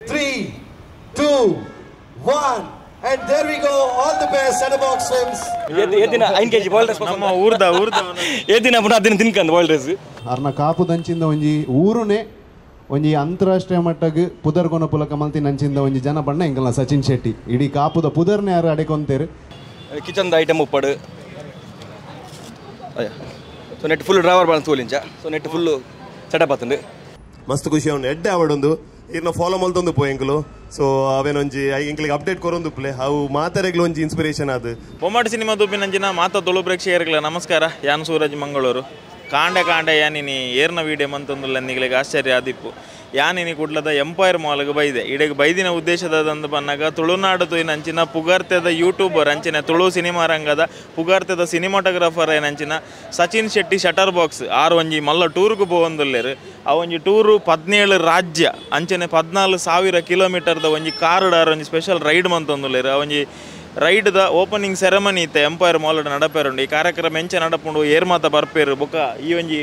3, 2, 1, and there we go. All the best, Shutterbox Films. Eedina 5 KG boiled rice ನಮ್ಮ ಊರ್ದ ಊರ್ದ ಏದಿನ ಪುನಃ ಅದಿನ ತಿನ್ಕಂದು boiled rice. ಅರ್ನ Kapu ದಂಚಿಂದ ಒಂಜಿ ಊರುನೆ ಒಂಜಿ ಅಂತಾರಾಷ್ಟ್ರೀಯ ಮಟ್ಟಗ್ ಪುದರ್ಗೊನ ಪುಲಕ ಮಲ್ತಿ ನಂಚಿಂದ ಒಂಜಿ ಜನ ಬಣ್ಣ ಎಂಕಲ್ನ ಸಚಿನ್ ಶೆಟ್ಟಿ ಇಡೀ ಕಾಪುದ ಪುದರ್ನೆ ಯಾರು ಅಡೆಕೊಂತೇರು. ಕಿಚನ್ದ ಐಟಮ್ ಉಪ್ಪಡು so net full driver ಬಾಣ ತೋಲಿಂಚ so net full setup ಆತಂಡು ಮಸ್ತ್ ಖುಷಿ ಅವನು ಎಡ್ಡೆ ಅವಡೊಂದು ಇರ್ನ ಫಾಲೋ ಮಲ್ತೊಂದು ಪೋ ಎಂಕಲು ಸೊ ಅವೇನೊಂಜಿ ಎಂಕ್ಲಿಗೆ ಅಪ್ಡೇಟ್ ಕೊರೊಂದು ಪ್ಲೇ ಅವು ಮಾತಾರೆಗ್ಲು ಒಂಜಿ ಇನ್ಸ್ಪಿರೇಷನ್ ಅದು. ಬೊಮ್ಮಾಟ ಸಿನಿಮಾ ತೂಪಿನಂಚಿನ ಮಾತಾ ತುಳು ಪ್ರೇಕ್ಷಕರಿಗಳ ನಮಸ್ಕಾರ. ಯಾನ್ ಸೂರಜ್ ಮಂಗಳೂರು. ಕಾಂಡೆ ಕಾಂಡೆ ಯಾನಿನಿ ಏರ್ನ ವೀಡಿಯೋ ಮಂತೊಂದುಲ್ಲ ನಿಗಳಿಗೆ ಆಶ್ಚರ್ಯ ಆದಿಪ್ಪು. ಯಾನಿನಿ ಕುಡ್ಲದ ಎಂಪೈರ್ ಮಾಲ್ಗೆ ಬೈದೆ. ಇಡೀ ಬೈದಿನ ಉದ್ದೇಶದಂದು ಬನ್ನಾಗ ತುಳುನಾಡು ತುಯಿನಂಚಿನ ಪುಗಾರ್ತೆದ ಯೂಟ್ಯೂಬರ್ ಅಂಚಿನ ತುಳು ಸಿನಿಮಾ ರಂಗದ ಪುಗಾರ್ತೆದ ಸಿನಿಮಾಟೋಗ್ರಾಫರ್ ಏನಂಚಿನ ಸಚಿನ್ ಶೆಟ್ಟಿ ಶಟರ್ ಬಾಕ್ಸ್ ಆರು ಒಂಜಿ ಮಲ್ಲ ಟೂರ್ಗೆ ಪೋವೊಂದುಲ್ಲೇರು. ಆ ಒಂಜಿ ಟೂರು 17 ರಾಜ್ಯ ಅಂಚನೆ 14,000 ಕಿಲೋಮೀಟರ್ದ ಒಂಜಿ ಕಾರುಡ್ ಆರು ಒಂಜಿ ಸ್ಪೆಷಲ್ ರೈಡ್ ಮಂತೊಂದುಲ್ಲೇರು. ಆ ಒಂಜಿ ರೈಡ್ದ ಓಪನಿಂಗ್ ಸೆರೆಮನಿ ಇತ್ತೆ ಎಂಪೈರ್ ಮಾಲ್ ನಡಪೇರುಂಡು. ಈ ಕಾರ್ಯಕ್ರಮ ಎಂಚೆ ನಡಪುಂಡು ಏರ್ಮಾತ ಬರ್ಪೇರು ಬೊಕ ಈ ಒಂಜಿ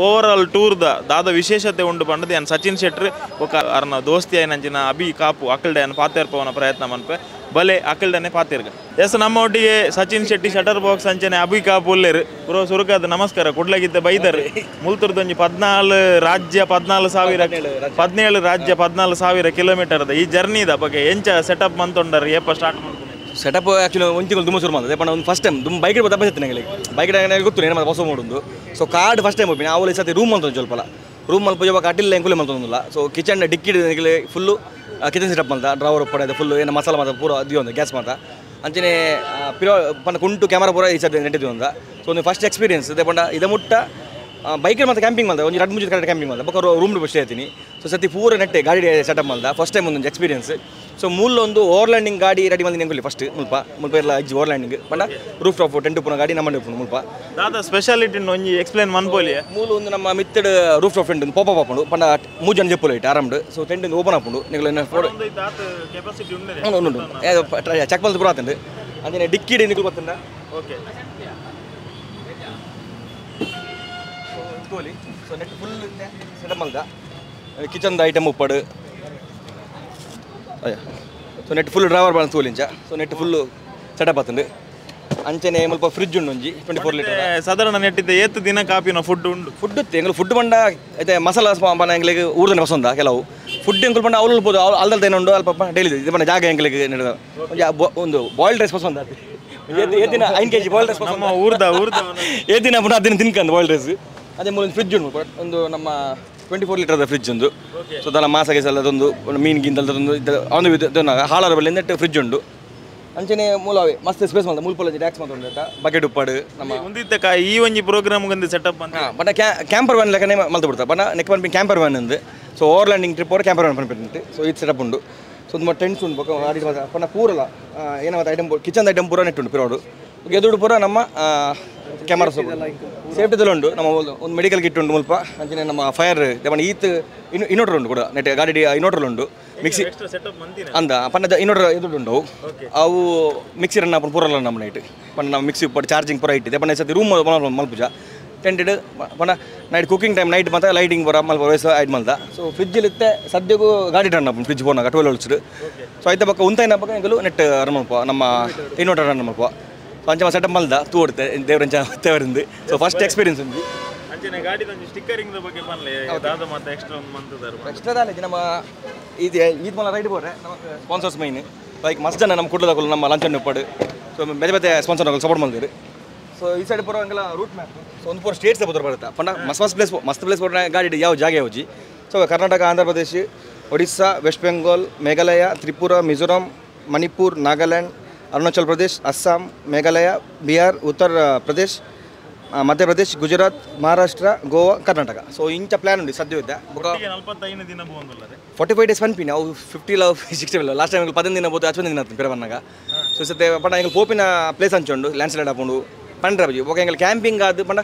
ಓವರ್ ಆಲ್ ಟೂರ್ದ ದಾದ ವಿಶೇಷತೆ ಉಂಡು ಪಂಡದು ಯಾನ್ ಸಚಿನ್ ಶೆಟ್ರು ಬೊಕ ಅರ್ನ ದೋಸ್ತಿ ಆಯ್ನಂಚಿನ ಅಭಿ ಕಾಪು ಅಕಲ್ಡೆ ಯಾನ್ ಪಾತೇರ್ಪವನ ಪ್ರಯತ್ನ ಮನ್ಪೆ ಬಲೆ ಅಕಲ್ಡನೆ ಪಾತೇರ್ಗ. ಎಸ್ ನಮ್ಮ ಒಟ್ಟಿಗೆ ಸಚಿನ್ ಶೆಟ್ಟಿ ಶಟರ್ ಬಾಕ್ಸ್ ಅಂಚನೆ ಅಭಿ ಕಾಪು ಉಲ್ಲೇರು. ಪುರೋ ಸುರುಕಾದ ನಮಸ್ಕಾರ. ಕುಡ್ಲಗಿದ್ದ ಬೈದರು ಮುಲ್ತುರ್ದೊಂಜಿ 14 ರಾಜ್ಯ 14,000 17 ರಾಜ್ಯ 14,000 ಕಿಲೋಮೀಟರ್ದ ಈ ಜರ್ನಿದ ಬಗ್ಗೆ ಎಂಚ ಸೆಟಪ್ ಮಂತೊಂಡರ್ ಏಪ ಸ್ಟಾರ್ಟ್ ಮಾಡ್ಕೊಂಡು? ಸೆಟಪ್ ಆ್ಯಕ್ಚುಲಿ ಒಂದು ತಿಂಗಳು ತುಂಬ ಶುರು ಮಾಡಿದೆ. ಪಂಡ ಒಂದು ಫಸ್ಟ್ ಟೈಮ್ ದುಮ್ ಬೈಕ್ ತಪ್ಪ ನನಗೆ ಬೈಕ್ ಗೊತ್ತು ಏನು ಹೊಸ ಮಾಡೋದು. So card first time ಹೋಗಿ ನಾವು ಈ ಸತಿ ರೂಮ್ ಅಂತ ಸ್ವಲ್ಪ ರೂಮ್ ಮಲ್ಪ ಇವಾಗ ಅಟಿಲ್ಲ ಎಂಕುಲೆ ಮಂತೊಂದಿಲ್ಲ. ಸೊ ಕಿಚನ್ ಡಿಕ್ಕಿ full kitchen setup ಅಂತ ಡ್ರೈವರ್ ಒಪ್ಪಡೆ ಫುಲ್ಲು ಏನು ಮಸಾಲ ಮಾತ್ರ ಪೂರ ಅದು ಗ್ಯಾಸ್ ಮಾತ್ರ ಅಂಚನೆ ಪಿರೋ ಪಂಡ ಕುಂಟು ಕ್ಯಾಮರಾ ಪೂರ ಈ ಸತಿ ನೆಟ್ಟಿದ್ದು ಅಂತ. ಸೊ ಒಂದು ಫಸ್ಟ್ ಎಕ್ಸ್ಪೀರಿಯನ್ಸ್ ಇದೆ. ಪಂಡ ಇದು ಮುಟ್ಟ ಬೈಕಲ್ಲಿ ಮತ್ತು ಕ್ಯಾಂಪಿಂಗ್ ಮಾಡ್ದೆ ಒಂದು 2-3 ಕರೆಕ್ಟ್ ಕ್ಯಾಂಪಿಂಗ್ ಮಾಡ್ದೆ ಬೊಕ್ಕ ರೂಮ್ ಬಸ್ ಹೇಳ್ತೀನಿ. ಸೊ ಸತಿ ಪೂರ ನೆಟ್ಟೆ ಗಾಡಿ ಸೆಟಪ್ ಮಾಡ್ದೆ ಫಸ್ಟ್ ಟೈಮ್ ಒಂದೊಂದು ಎಕ್ಸ್ಪೀರಿಯನ್ಸ್. ಸೊ ಮೂಲ ಒಂದು ಓವರ್ಲ್ಯಾಂಡಿಂಗ್ ಗಾಡಿ ರೆಡಿ ಬಂದಿನಿ ಅಂಕುಲಿ ಫಸ್ಟ್ ಮುಲ್ಪ ಮುಲ್ಪ ಎಲ್ಲ ಇಜ್ಜಿ ಓವರ್ಲ್ಯಾಂಡಿಂಗ್ ಪಂಡ roof top tent ಪುನ ಗಾಡಿ ನಮ್ಮ ಉಪ್ಪುಂಡು ಮುಲ್ಪ. ದಾದ ಸ್ಪೆಷಾಲಿಟಿ ಒಂಜಿ ಎಕ್ಸ್ಪ್ಲೇನ್ ಮನ್ಪೋಲಿ. ಮೂಲ ಒಂದು ನಮ್ಮ ಮಿತ್ತಡ್ roof top tent ಪೋಪ ಪಾಪುಂಡು ಪಂಡ 3 ಜನ ಜೆಪ್ಪುಲ ಇಟ್ಟು ಆರಾಮ್ಡು. ಸೊ ಟೆಂಟ್ ಓಪನ್ ಆಪುಂಡು ನಿಕುಲು ಕೆಪಾಸಿಟಿ ಉಂಡು ಚೆಕ್ ಮಲ್ತ್ ಪೂರ ಆತಂಡು. ಅಂಚನೆ ಡಿಕ್ಕಿ ನಿಕುಲು ಬತ್ತಂಡ okay so net full setup ಮಲ್ದ ಕಿಚನ್ದ ಐಟಮ್ ಉಪ್ಪಡು so net full driver ಬಾಣ ತೋಲಿಂಚ so net full setup ಆತಂಡು. ಅಂಚನೆ ಮುಲ್ಪ ಫ್ರಿಜ್ ಉಂಡು ಒಂಜಿ 24 ಲೀಟರ್ ಸಾಧಾರಣ ನೆಟ್ಟಿದ್ದ ಏತ್ ದಿನ ಕಾಪಿನ ಫುಡ್ ಉಂಡು. ಫುಡ್ ಎಂಗ್ಲು ಫುಡ್ ಬಂಡ ಐತೆ ಮಸಾಲ ಬಂಡ ಎಂಗ್ಲಿಗೆ ಊರ್ದನೆ ಹೊಸಂದ ಕೆಲವು ಫುಡ್ ಎಂಕುಲು ಬಂಡ ಅವ್ಲು ಪೋದು ಅಲ್ದಲ್ದ ಉಂಡು ಅಲ್ಪ ಡೈಲಿ ಇದು ಬಂಡ ಜಾಗ ಎಂಗ್ಲಿಗೆ ಒಂದು boiled rice ಹೊಸಂದ Eedina 5 KG boiled rice ನಮ್ಮ ಊರ್ದ ಊರ್ದ ಏದಿನ ಪುನಃ ಅದಿನ ತಿನ್ಕಂದು ಬಾಯ್ಲ್ಡ್ ರೈಸ್. ಅದೇ ಮೂಲ ಫ್ರಿಜ್ ಉಂಟು ಒಂದು ನಮ್ಮ 24 ಲೀಟರ್ದ ಫ್ರಿಜ್ ಒಂದು. ಸೊ ದನ ಮಾಸ ಗೀಸ ಅದೊಂದು ಮೀನು ಗಿಂತಲ್ದೊಂದು ಒಂದು ಹಾಳಾರ ಬಳ್ಳಿ ನೆಟ್ಟು ಫ್ರಿಜ್ ಉಂಡು. ಅಂಚನೆ ಮೂಲವೇ ಮಸ್ತ್ ಸ್ಪೇಸ್ ಮಾತ್ರ ಮುಲ್ಪೊಲ ಟ್ಯಾಕ್ಸ್ ಮಾತ್ರ ಉಂಟು ಬಕೆಟ್ ಉಪ್ಪಾಡು ನಮ್ಮ ಒಂದಿತ್ತ ಈ ಒಂಜಿ ಪ್ರೋಗ್ರಾಮ್ ಒಂದು ಸೆಟಪ್ ಅಂತ. ಬಟ್ ಕ್ಯಾಂಪರ್ ವ್ಯಾನ್ ಲೆಕ್ಕನೆ ಮಲ್ತು ಬಿಡ್ತಾರೆ ಬಟ್ ನೆಕ್ ಪನ್ಪಿ ಕ್ಯಾಂಪರ್ ವ್ಯಾನ್ ఉంది. ಸೊ ಓವರ್ಲ್ಯಾಂಡಿಂಗ್ ಟ್ರಿಪ್ ಅವರು ಕ್ಯಾಂಪರ್ ವ್ಯಾನ್ ಪನ್ಪಿಂಟು. ಸೊ ಇದು ಸೆಟಪ್ ಉಂಡು. ಸೊ ತುಂಬ ಟೆಂಟ್ಸ್ ಉಂಟು ಬೊಕ ಪಂಡ ಪೂರಲ ಏನೋ item kitchen item ಪೂರ ನೆಟ್ಟುಂಡು ಪಿರೋಡು ಎದುರು ಪೂರ ನಮ್ಮ ಕ್ಯಾಮರಾ ಸೇಫ್ಟಿದೆಲ್ಲ ಉಂಡು. ನಮ್ಮ ಒಂದು ಮೆಡಿಕಲ್ ಕಿಟ್ ಉಂಡು ಮುಲ್ಪ. ಅಂಚನೆ ನಮ್ಮ ಫೈರ್ ಈತ್ ಇನ್ವರ್ಟರ್ ಉಂಟು ಕೂಡ ನೆಟ್ ಗಾಡಿ ಇನ್ವರ್ಟರ್ ಉಂಡು ಮಿಕ್ಸಿ ಅಂದ ಪಂಡ ಇನ್ವರ್ಟರ್ ಎದುರು ಉಂಡು ಅವು ಮಿಕ್ಸಿ ರನ್ ಆಪುಂಡು ಪೂರಲ್ಲ ನಮ್ಮ ನೈಟ್ ಪಂಡ ನಮ್ಮ ಮಿಕ್ಸಿ ಚಾರ್ಜಿಂಗ್ ಪೂರ ಇಟ್ಟಿದೆ. ಪಂಡ ಸತಿ ರೂಮ್ ಮಲ್ಪುಜ ಟೆಂಟೆಡ್ ಪಂಡ night cooking time night ಮಾತ್ರ ಲೈಟಿಂಗ್ ಪೂರ ಮಲ್ಪ ವಯಸ್ಸು ಐಡ್ ಮಲ್ದ. ಸೊ ಫ್ರಿಜ್ಜಲ್ಲಿ ಸದ್ಯಗೂ ಗಾಡಿ ರನ್ ಆಪುಂಡು ಫ್ರಿಜ್ ಫೋನಾಗ 12 ವೋಲ್ಟ್ಸ್. ಸೊ ಐತ ಪಕ್ಕ ಉಂತೈನ ಪಕ್ಕ ಎಂಕಲು ನೆಟ್ ರನ್ ಮಲ್ಪ ನಮ್ಮ ಇನ್ವರ್ಟರ್ ರನ್ ಮಲ್ಪ. ಸೊ ಅಂಚ ಸೆಟಪ್ ಮಲ್ದ ತೂ ಹೊಡ್ತೆ ದೇವರಂಚ ದೇವರಿಂದ. So first experience ಉಂಟು. ಅಂಚನೆ ಗಾಡಿದ ಒಂಜಿ ಸ್ಟಿಕ್ಕರಿಂಗ್ the ಬಗ್ಗೆ ಪನ್ಲೆ ದಾದ ಮಾತ ಎಕ್ಸ್ಟ್ರಾ ಒಂದು ಮಂತದಾರ ಎಕ್ಸ್ಟ್ರಾ ದಾಲೆ ನಮ್ಮ ಇದು ಈದ್ ಮಲ್ಲ ರೈಡ್ ಬೋರೆ ನಮ್ಮ sponsors main like ಮಸ್ತ್ ಜನ ನಮ್ಮ ಕುಡ್ಲದಕುಲು ನಮ್ಮ ಲಂಚನ್ ಉಪ್ಪಾಡು. ಸೊ ಬೇರೆ ಬೇರೆ ಸ್ಪಾನ್ಸರ್ ಸಪೋರ್ಟ್ ಮಾಡಿದ್ರು. ಸೊ ಈ ಸೈಡ್ ಪೂರ ಹಂಗೆಲ್ಲ route map. So ಒಂದು ಪೂರ ಸ್ಟೇಟ್ಸ್ ಪೂರ ಬರುತ್ತೆ ಪಂಡ ಮಸ್ತ್ ಮಸ್ತ್ ಪ್ಲೇಸ್ ಮಸ್ತ್ ಪ್ಲೇಸ್ ಪೂರ ಗಾಡಿ ಯಾವ ಜಾಗ ಯಾವ್ಜಿ. ಸೊ ಕರ್ನಾಟಕ, ಆಂಧ್ರ ಪ್ರದೇಶ, ಒಡಿಸ್ಸಾ, ವೆಸ್ಟ್ ಬೆಂಗಾಲ್, ಮೇಘಾಲಯ, ತ್ರಿಪುರಾ, ಮಿಜೋರಾಂ, ಮಣಿಪುರ್, ನಾಗಾಲ್ಯಾಂಡ್, ಅರುಣಾಚಲ್ ಪ್ರದೇಶ್, ಅಸ್ಸಾಂ, ಮೇಘಾಲಯ, ಬಿಹಾರ್, ಉತ್ತರ ಪ್ರದೇಶ್, ಮಧ್ಯಪ್ರದೇಶ್, ಗುಜರಾತ್, ಮಹಾರಾಷ್ಟ್ರ, ಗೋವಾ, ಕರ್ನಾಟಕ. ಸೊ ಇಂಚ ಪ್ಲಾನ್ ಉಂಟು ಸದ್ಯ 45 ದಿನ ಪೋವೊಂದುಲ್ಲ 45 ಡೇಸ್ ಪನ್ಪಿನ ಅವು 50 ಲ 60 ಲಾಸ್ಟ್ ಟೈಮ್ 15 ದಿನ ಪೋತು 15 ದಿನ ಪಿರ ಬನ್ನಾಗ. ಸೊ ಸತ್ತೆ ಪಂಡ ಎಂಕಲ್ ಪೋಪಿನ ಪ್ಲೇಸ್ ಅಂಚುಂಡು ಲ್ಯಾಂಡ್ ಸ್ಲೈಡ್ ಆಪುಂಡು ಪಂಡ್ರ ಬಜಿ ಬೊಕ ಎಂಕಲ್ ಕ್ಯಾಂಪಿಂಗ್ ಆದ್ ಪಂಡ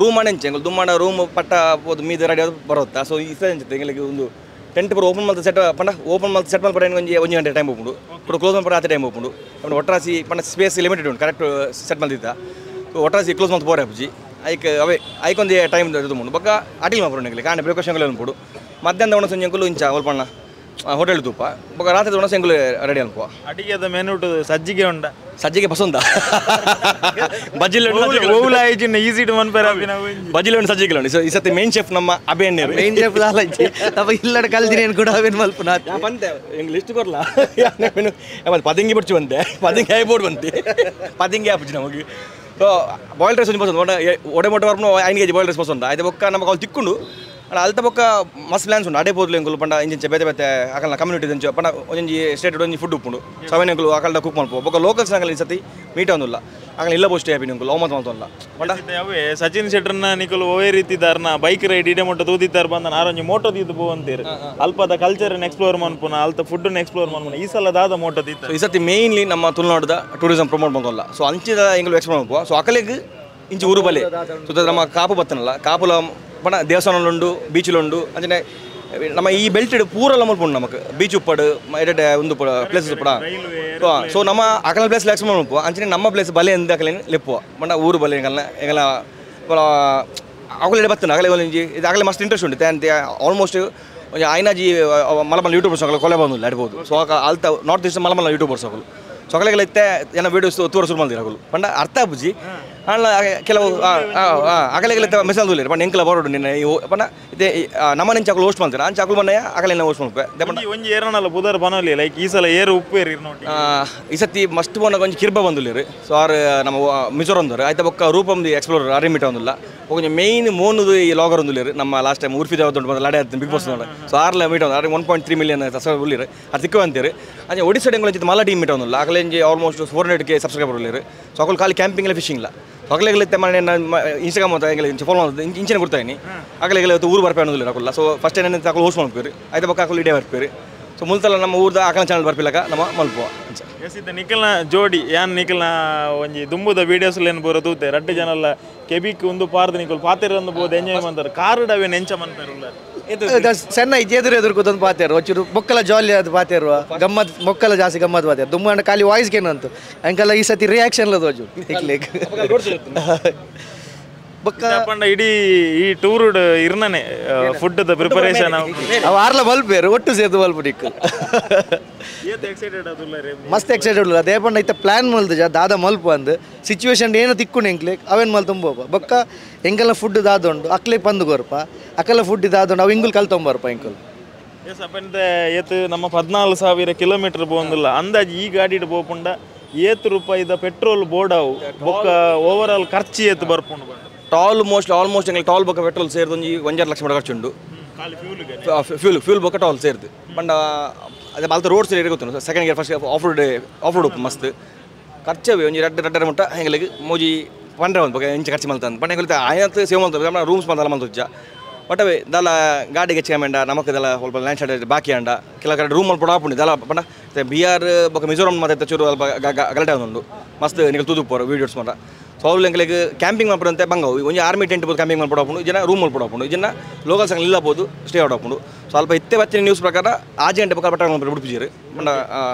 ರೂಮ್ ಅಂಚೆ ಎಂಕಲ್ ದುಮ್ಮಾಡ ರೂಮ್ ಪಟ್ಟ ಪೋದು ಮೀದ ರೆಡಿ ಆದ್ ಬರೋತ್ತಾ. ಸೊ ಈ ಅಂಚೆ ಎಂಕಲಿಗೆ ಒಂದು ಟೆಂಟ್ ಪೂರ ಓಪನ್ ಮಲ್ತ ಸೆಟ್ ಪಂಡ ಓಪನ್ ಮಲ್ತ ಸೆಟ್ ಮಲ್ಪ ಒಂಜಿ 1 ಗಂಟೆ ಟೈಮ್ ಹೋಪುಂಡು ಪೂರ ಕ್ಲೋಸ್ ಮಲ್ಪ ರಾತ್ರಿ ಟೈಮ್ ಹೋಪುಂಡು ಪಂಡ ಒಟ್ರಾಸಿ ಪಂಡ ಸ್ಪೇಸ್ ಲಿಮಿಟೆಡ್ ಉಂಟು ಕರೆಕ್ಟ್ ಸೆಟ್ ಮಲ್ತಿದ್ದ. ಸೊ ಒಟ್ರಾಸಿ ಕ್ಲೋಸ್ ಮಲ್ತ ಪೋರೆ ಅಪ್ಪುಜಿ ಐಕ್ ಅವೇ ಐಕೊಂದು ಟೈಮ್ ಉಂಡು ಬೊಕ್ಕ ಅಟಿಲ್ ಮಲ್ಪುಂಡು ಎಂಕಲಿ ಕಾಂಡೆ ಪ್ರಿಕಾಷನ್ ಉಂಟು. ಮಧ್ಯಾಹ್ನ ಒಣ ಸಂಜೆ ಎಂಕುಲು ಇಂಚ ಒಲ್ಪಣ್ಣ Hotel ತೂಪ ಬೊಕ ರಾತ್ರಿ ಉಣಸ ಎಂಕುಲು ರೆಡಿ ಅನ್ಪುವ ಅಡಿಗೆದ ಮೆನು ಸಜ್ಜಿಗೆ ಉಂಡ ಸಜ್ಜಿಗೆ ಪಸಂದ ಬಜ್ಜಿಲ್ ಈಸಿ ಟು ಮನ್ಪೆರ ಬಜ್ಜಿಲ್ ಉಂಡು ಸಜ್ಜಿಗೆ ಉಂಡು ಈ ಸತಿ ಮೇನ್ ಶೆಫ್ ನಮ್ಮ ಅಭಿಯಣ್ಣರು ಮೇನ್ ಶೆಫ್ ದಾಲಂಚಿ ತಪ್ಪ ಇಲ್ಲಡ ಕಲ್ದಿನಿ ಏನು ಕೂಡ ಅವೇನು ಮಲ್ಪುನ ಬಂತೆ ಎಂಗ್ ಲಿಸ್ಟ್ ಕೊರ್ಲ ಪದಿಂಗಿ ಬಿಡ್ಚು ಬಂತೆ ಪದಿಂಗಿ ಐಬೋರ್ಡ್ ಬಂತೆ ಪದಿಂಗಿ ಆಪುಜಿ ನಮಗೆ so boiled rice ಒಂಜಿ ಪಸಂದ್ ಒಡೆ ಮೊಟ್ಟೆ ಬರ್ಪುನ 5 KG boiled rice ಪಸಂದ ಐತೆ ಬೊಕ್ಕ ನಮಗೆ ಅವ್ಲು ತಿಕ್ಕೊಂಡು ಅಲ್ತ ಬೊಕ್ಕ ಮಸ್ತ್ ಪ್ಲಾನ್ಸ್ ಉಂಡು ಅಡೆ ಪೋದ್ಲು ಎಂಕುಲು ಪಂಡ ಇಂಚಿಂಚ ಬೇತೆ ಬೇತೆ ಅಕಲ್ನ ಕಮ್ಯುನಿಟಿ ಅಂಚ ಪಂಡ ಒಂಜಿ ಸ್ಟೇಟ್ ಒಂಜಿ ಫುಡ್ ಉಪ್ಪುಂಡು ಸವೆನ್ ಎಂಕುಲು ಅಕಲ್ದ ಕುಕ್ ಮಲ್ಪು ಬೊಕ್ಕ ಲೋಕಲ್ಸ್ ನಂಗಲ್ ಈ ಸತಿ ಮೀಟ್ ಒಂದುಲ್ಲ ಅಕಲ್ ಇಲ್ಲ ಪೋಸ್ಟ್ ಆಪಿನ ಎಂಕುಲು ಅವಮತ ಮಲ್ತೊಲ್ಲ ಪಂಡ ಅವೇ ಸಚಿನ್ ಶೆಟ್ಟರ್ನ ನಿಕುಲು ಒವೇ ರೀತಿ ದಾರ್ನ ಬೈಕ್ ರೈಡ್ ಇಡೆ ಮೊಟ್ಟ ತೂದಿತ್ತಾರ ಬಂದ ನಾರೊಂಜಿ ಮೋಟೋ ದೀದು ಪೋವಂತೀರು ಅಲ್ಪದ ಕಲ್ಚರ್ ಎಕ್ಸ್ಪ್ಲೋರ್ ಮನ್ಪುನ ಅಲ್ತ ಫುಡ್ ಎಕ್ಸ್ಪ್ಲೋರ್ ಮನ್ಪುನ ಈ ಸಲ ದಾದ ಮೋಟೋ ದೀತ ಈ ಸತಿ ಮೇನ್ಲಿ ನಮ್ಮ ತುಳುನಾಡದ ಟೂರಿಸಂ ಪ್ರಮೋಟ್ ಮಲ್ತೊಲ್ಲ ಸೊ ಅಂಚಿದ ಎಂಕುಲು ಎಕ್ಸ್ಪ್ಲೋರ್ ಮನ್ಪುವ ಸೊ ಅಕಲೆಗ್ ಇಂಚಿ ಊರು ಬಲೆ ಸೊ ನಮ್ಮ ಕಾಪು ಬತ್ತನಲ್ಲ ಕಾಪುಲ ಪಣ ದೇವಸ್ಥಾನಲುಂಡು ಬೀಚ್ಲುಂಡು ಅಂಚನೆ ನಮ್ಮ ಈ ಬೆಲ್ಟ್ ಪೂರಲ್ಲ ಮಲ್ಪುಂಡು ನಮಕ್ ಬೀಚ್ ಉಪ್ಪಡು ಎಡೆ ಒಂದು ಪ್ಲೇಸಸ್ ಉಪ್ಪಡ ಸೊ ನಮ್ಮ ಅಕಲ ಪ್ಲೇಸ್ ಎಕ್ಸ್ಪ್ಲೋರ್ ಮಲ್ಪುವ ಅಂಚನೆ ನಮ್ಮ ಪ್ಲೇಸ್ ಬಲೆ ಎಂದ ಅಕಲೇನು ಲೆಪ್ಪುವ ಪಂಡ ಊರು ಬಲೆ ಎಂಕಲ್ನ ಎಂಕಲ ಅಕಲೆ ಬತ್ತನ ಅಕಲೆ ಒಂಜಿ ಇದು ಅಕಲೆ ಮಸ್ತ್ ಇಂಟ್ರೆಸ್ಟ್ ಉಂಟು ಆಲ್ಮೋಸ್ಟ್ ಒಂಜಿ ಐನಾಜಿ ಮಲಮಲ್ಲ ಯೂಟ್ಯೂಬರ್ಸ್ ಅಕಲೆ ಕೊಲೆ ಬಂದಿಲ್ಲ ಆಡ್ಬೋದು ಸೊ ಅಲ್ತ ನಾರ್ತ್ ಈಸ್ಟ್ ಮಲಮಲ್ಲ ಯೂಟ್ಯೂಬರ್ಸ್ ಅಕಲು ಸೊ ಅಕಲೆಗಳ ಇತ್ತೆ ಜನ ವೀಡಿಯೋಸ್ ತೋರ ಶುರು ಮಲ್ದಿರ ಅಕಲು ಪಂಡ ಅರ್ಥ ಆಪುಜಿ ಅಣ್ಣ ಕೆಲವು ಅಕಲೆಗಳ ಮೆಸೇಜ್ ದೂಲೇರು ಪಂಡ ಎಂಕಲ ಬರೋಡು ನಿನ್ನ ಪಂಡ ಇತ್ತೆ ನಮ್ಮ ನೆಂಚ ಅಕಲು ಹೋಸ್ಟ್ ಮಾಡ್ತಾರೆ ಅಂಚ ಅಕಲು ಮನೆಯ ಅಕಲೆನ ಹೋಸ್ಟ್ ಮಲ್ಪೆ ಒಂಜಿ ಏರನಲ್ಲ ಬುಧರ್ ಬನೋಲಿ ಲೈಕ್ ಈ ಸಲ ಏರು ಉಪ್ಪು ಏರಿ ನೋಡಿ ಈ ಸತಿ ಮಸ್ಟ್ ಬೋನಾಗ ಒಂಜಿ ಕಿರ್ಬ ಬಂದುಲೇರು ಸೊ ಆರು ನಮ್ಮ ಮಿಜೋರಂದವರು ಆಯ್ತಾ ಬೊಕ್ಕ ರೂಪಂ the explorer ಅರೆ ಮೀಟ ಒಂದಿಲ್ಲ ಒಂಜಿ ಮೇಯ್ನ್ ಮೋನುದು ಈ ಲಾಗರ್ ಒಂದುಲೇರು ನಮ್ಮ ಲಾಸ್ಟ್ ಟೈಮ್ ಉರ್ಫಿ ದೇವದ ಬಂದ ಲಡೆ ಆಯ್ತು ಬಿಗ್ ಬಾಸ್ ನೋಡಿ ಸೊ ಆರ್ಲ ಮೀಟ ಒಂದು 1.3 ಮಿಲಿಯನ್ ಸಬ್ಸ್ಕ್ರೈಬರ್ ಉಳ್ಳೀರು ಅದು ತಿಕ್ಕ ಅಂತೀರಿ ಅಂಚೆ ಒಡಿಶಾ ಎಂಕುಲು ಮಲ್ಲ ಟೀಮ್ ಮೀಟ ಒಂದಿಲ್ಲ ಅಕಲೆ ಒಂಜಿ ಆಲ್ಮೋಸ್ಟ್ 400K subscriber ಉಳ್ಳೀರು so ಅಕಲು ಖಾಲಿ ಕ್ಯಾಂಪಿಂಗ್ ಫಿಶಿಂಗ್ಲ ಅಗಲೆಗಳ ಮನೆ ಇನ್ಸ್ಟಾಗ್ರಾಮ್ ಅಂತ ಎಂಕಲೆ ಫಾಲೋ ಮಾಡೋದು ಇಂಚಿನ ಕೊಡ್ತಾಯಿನಿ ಅಗಲೆಗಳ ಊರು ಬರ್ಪೆ ಅನ್ನೋದಿಲ್ಲ ಅಕಲ್ಲ ಸೊ ಫಸ್ಟ್ ಏನೇನು ಅಕಲು ಹೋಸ್ಟ್ ಮಾಡ್ಪೇರು ಆಯ್ತು ಬೊಕ್ಕ ಅಕಲು ಇಡೇ ಬರ್ಪೇರು ಸೊ ಮುಲ್ತಲ್ಲ ನಮ್ಮ ಊರ್ದ ಅಕಲ ಚಾನಲ್ ಬರ್ಪಿಲ್ಲಕ ನಮ್ಮ ಮಲ್ಪುವ ಎಸ್ ಇದ್ದ ನಿಖಲ್ನ ಜೋಡಿ ಯಾನ್ ನಿಖಲ್ನ ಒಂಜಿ ದುಂಬುದ ವೀಡಿಯೋಸ್ ಏನು ಬರೋ ತೂತೆ ರಡ್ಡು ಜನಲ್ಲ ಕೆಬಿಕ್ ಒಂದು ಪಾರ್ದ ನಿಖಲ್ ಪಾತೆರ ಒಂದು ಬೋದು ಎಂಜಾಯ್ ಮಾಡ್ತಾರೆ ಕಾರು ಡವೆ ನೆಂಚ ಮನ್ಪೇರುಲ್ಲ ಸಣ್ಣ ಎದುರು ಎದುರು ಕೂತೊಂದು ಪಾತೇರು ಒಂಚೂರು ಬೊಕ್ಕಲ ಜಾಲಿ ಅದು ಪಾತೇರುವ ಗಮ್ಮತ್ ಮೊಕ್ಕಲ ಜಾಸ್ತಿ ಗಮ್ಮತ್ ಪಾತೇರು ದುಮ್ಮಂಡ ಖಾಲಿ ವಾಯ್ಸ್ಗೆ ಏನಂತು ಅಂಕಲ್ಲ ಈ ಸತಿ ರಿಯಾಕ್ಷನ್ ಲೋಜು ಬೊಕ್ಕ ಪಂಡ ಇಡೀ ಈ ಟೂರ್ ಇರ್ನನೆ food the preparation ಅವ ಆರ್ಲ ಬಲ್ಪೇರು ಒಟ್ಟು ಸೇರ್ದು ಬಲ್ಪು ನಿಕ್ಕು ಎಕ್ಸೈಟೆಡ್ ಅದುಲ್ಲ ರೇ ಮಸ್ತ್ ಎಕ್ಸೈಟೆಡ್ ಉಲ್ಲ ಅದೇ ಪಂಡ ಇತ್ತ ಪ್ಲಾನ್ ಮಲ್ದು ಜಾ ದಾದ ಮಲ್ಪ ಅಂದು ಸಿಚುವೇಶನ್ ಏನು ತಿಕ್ಕು ಎಂಕ್ಲೆ ಅವೇನು ಮಲ್ ತುಂಬ ಬೊಕ್ಕ ಎಂಕೆಲ್ಲ ಫುಡ್ ದಾದೊಂಡು ಅಕ್ಲೆ ಪಂದು ಕೊರ್ಪ ಅಕಲ ಫುಡ್ ದಾದೊಂಡು ಅವು ಇಂಗುಲ್ ಕಲ್ತೊಂಬರ್ಪ ಎಂಕಲ್ ಎಸ್ ಅಪ್ಪಂತೆ ಏತು ನಮ್ಮ 14,000 ಕಿಲೋಮೀಟರ್ ಪೋಂದಿಲ್ಲ ಅಂದಾಜು ಈ ಗಾಡಿಡ್ ಪೋಪುಂಡ ಏತು ರೂಪಾಯಿದ ಪೆಟ್ರೋಲ್ ಬೋರ್ಡ್ ಅವು ಬೊಕ್ಕ ಓವರ್ ಆಲ್ ಖರ್ಚು ಏತು ಬರ್ಪುಂಡು ಟಾಲ್ ಆಲ್ಮೋಸ್ಟ್ ಎಂಕಲ್ ಟಾಲ್ ಬೊಕ್ಕ ಪೆಟ್ರೋಲ್ ಸೇರ್ದು ಒಂಜಿ 1.5 ಲಕ್ಷ ಮಟ್ಟ ಖರ್ಚುಂಡು ಫ್ಯೂಲ್ ಫ್ಯೂಲ್ ಬೊಕ್ಕ ಟಾಲ್ ಸೇರ್ದು ಪಂಡ ಅದೇ ಅಲ್ತ ರೋಡ್ ಸೇರಿ ಗೊತ್ತು second gear first off road ಉಪ್ಪು ಮಸ್ತ್ ಖರ್ಚವೇ ಒಂಜಿ ರಡ್ಡು ರಡ್ಡರ ಮುಟ್ಟ ಎಂಕಲೆಗ್ ಮೋಜಿ ಪಂಡ್ರೆ ಒಂದು ಬೊಕ್ಕ ಎಂಚ ಖರ್ಚು ಮಲ್ತಂದು ಪಂಡ ಎಂಕಲ್ ಆಯತ್ ಸೇವ್ ಮಲ್ತ ನಮ್ಮ ರೂಮ್ಸ್ ಮಲ್ತಲ್ಲ ಮಲ್ತುಜ್ಜ ಬಟ್ ಅವೇ ದಾಲ ಗಾಡಿಗೆ ಹೆಚ್ಚು ಮೇಂಡ ನಮಕ್ ದಲ ಸ್ವಲ್ಪ ಲ್ಯಾಂಡ್ ಸ್ಲೈಡ್ ಬಾಕಿ ಅಂಡ ಕೆಲವು ಕಡೆ ರೂಮ್ ಮಲ್ಪ ಆಪುಂಡು ದಲ ಪಂಡ ಬಿಹಾರ್ ಬೊಕ್ಕ ಮಿಜೋರಾಂ ಮತ್ತೆ ಚೂರು ಅಲ್ಪ ಗಲಾಟೆ ಉಂಡು ಮಸ್ತ್ ನಿಕಲ್ ತೂದುಪ್ಪರು ವೀಡಿಯೋಸ್ ಮಾಡ ಸೊ ಅವ್ರು ಎಂಕಲೆಗ್ ಕ್ಯಾಂಪಿಂಗ್ ಮಲ್ಪಡಂತೆ ಬಂಗ ಒಂಜಿ ಆರ್ಮಿ ಟೆಂಟ್ ಬೋದು ಕ್ಯಾಂಪಿಂಗ್ ಮಲ್ಪಡ ಆಪುಂಡು ಜನ ರೂಮ್ ಮಲ್ಪಡ ಆಪುಂಡು ಜನ ಲೋಕಲ್ ಸಂಘ ಇಲ್ಲಬೋದು ಸ್ಟೇ ಔಟ್ ಆಪುಂಡು ಸ್ವಲ್ಪ ಇತ್ತೆ ಬತ್ತಿನ ನ್ಯೂಸ್ ಪ್ರಕಾರ ಆಜಿ ಗಂಟೆ ಪಕ್ಕ ಪಟ್ಟ ಉಡುಪಿಜೀರು ಪಂಡ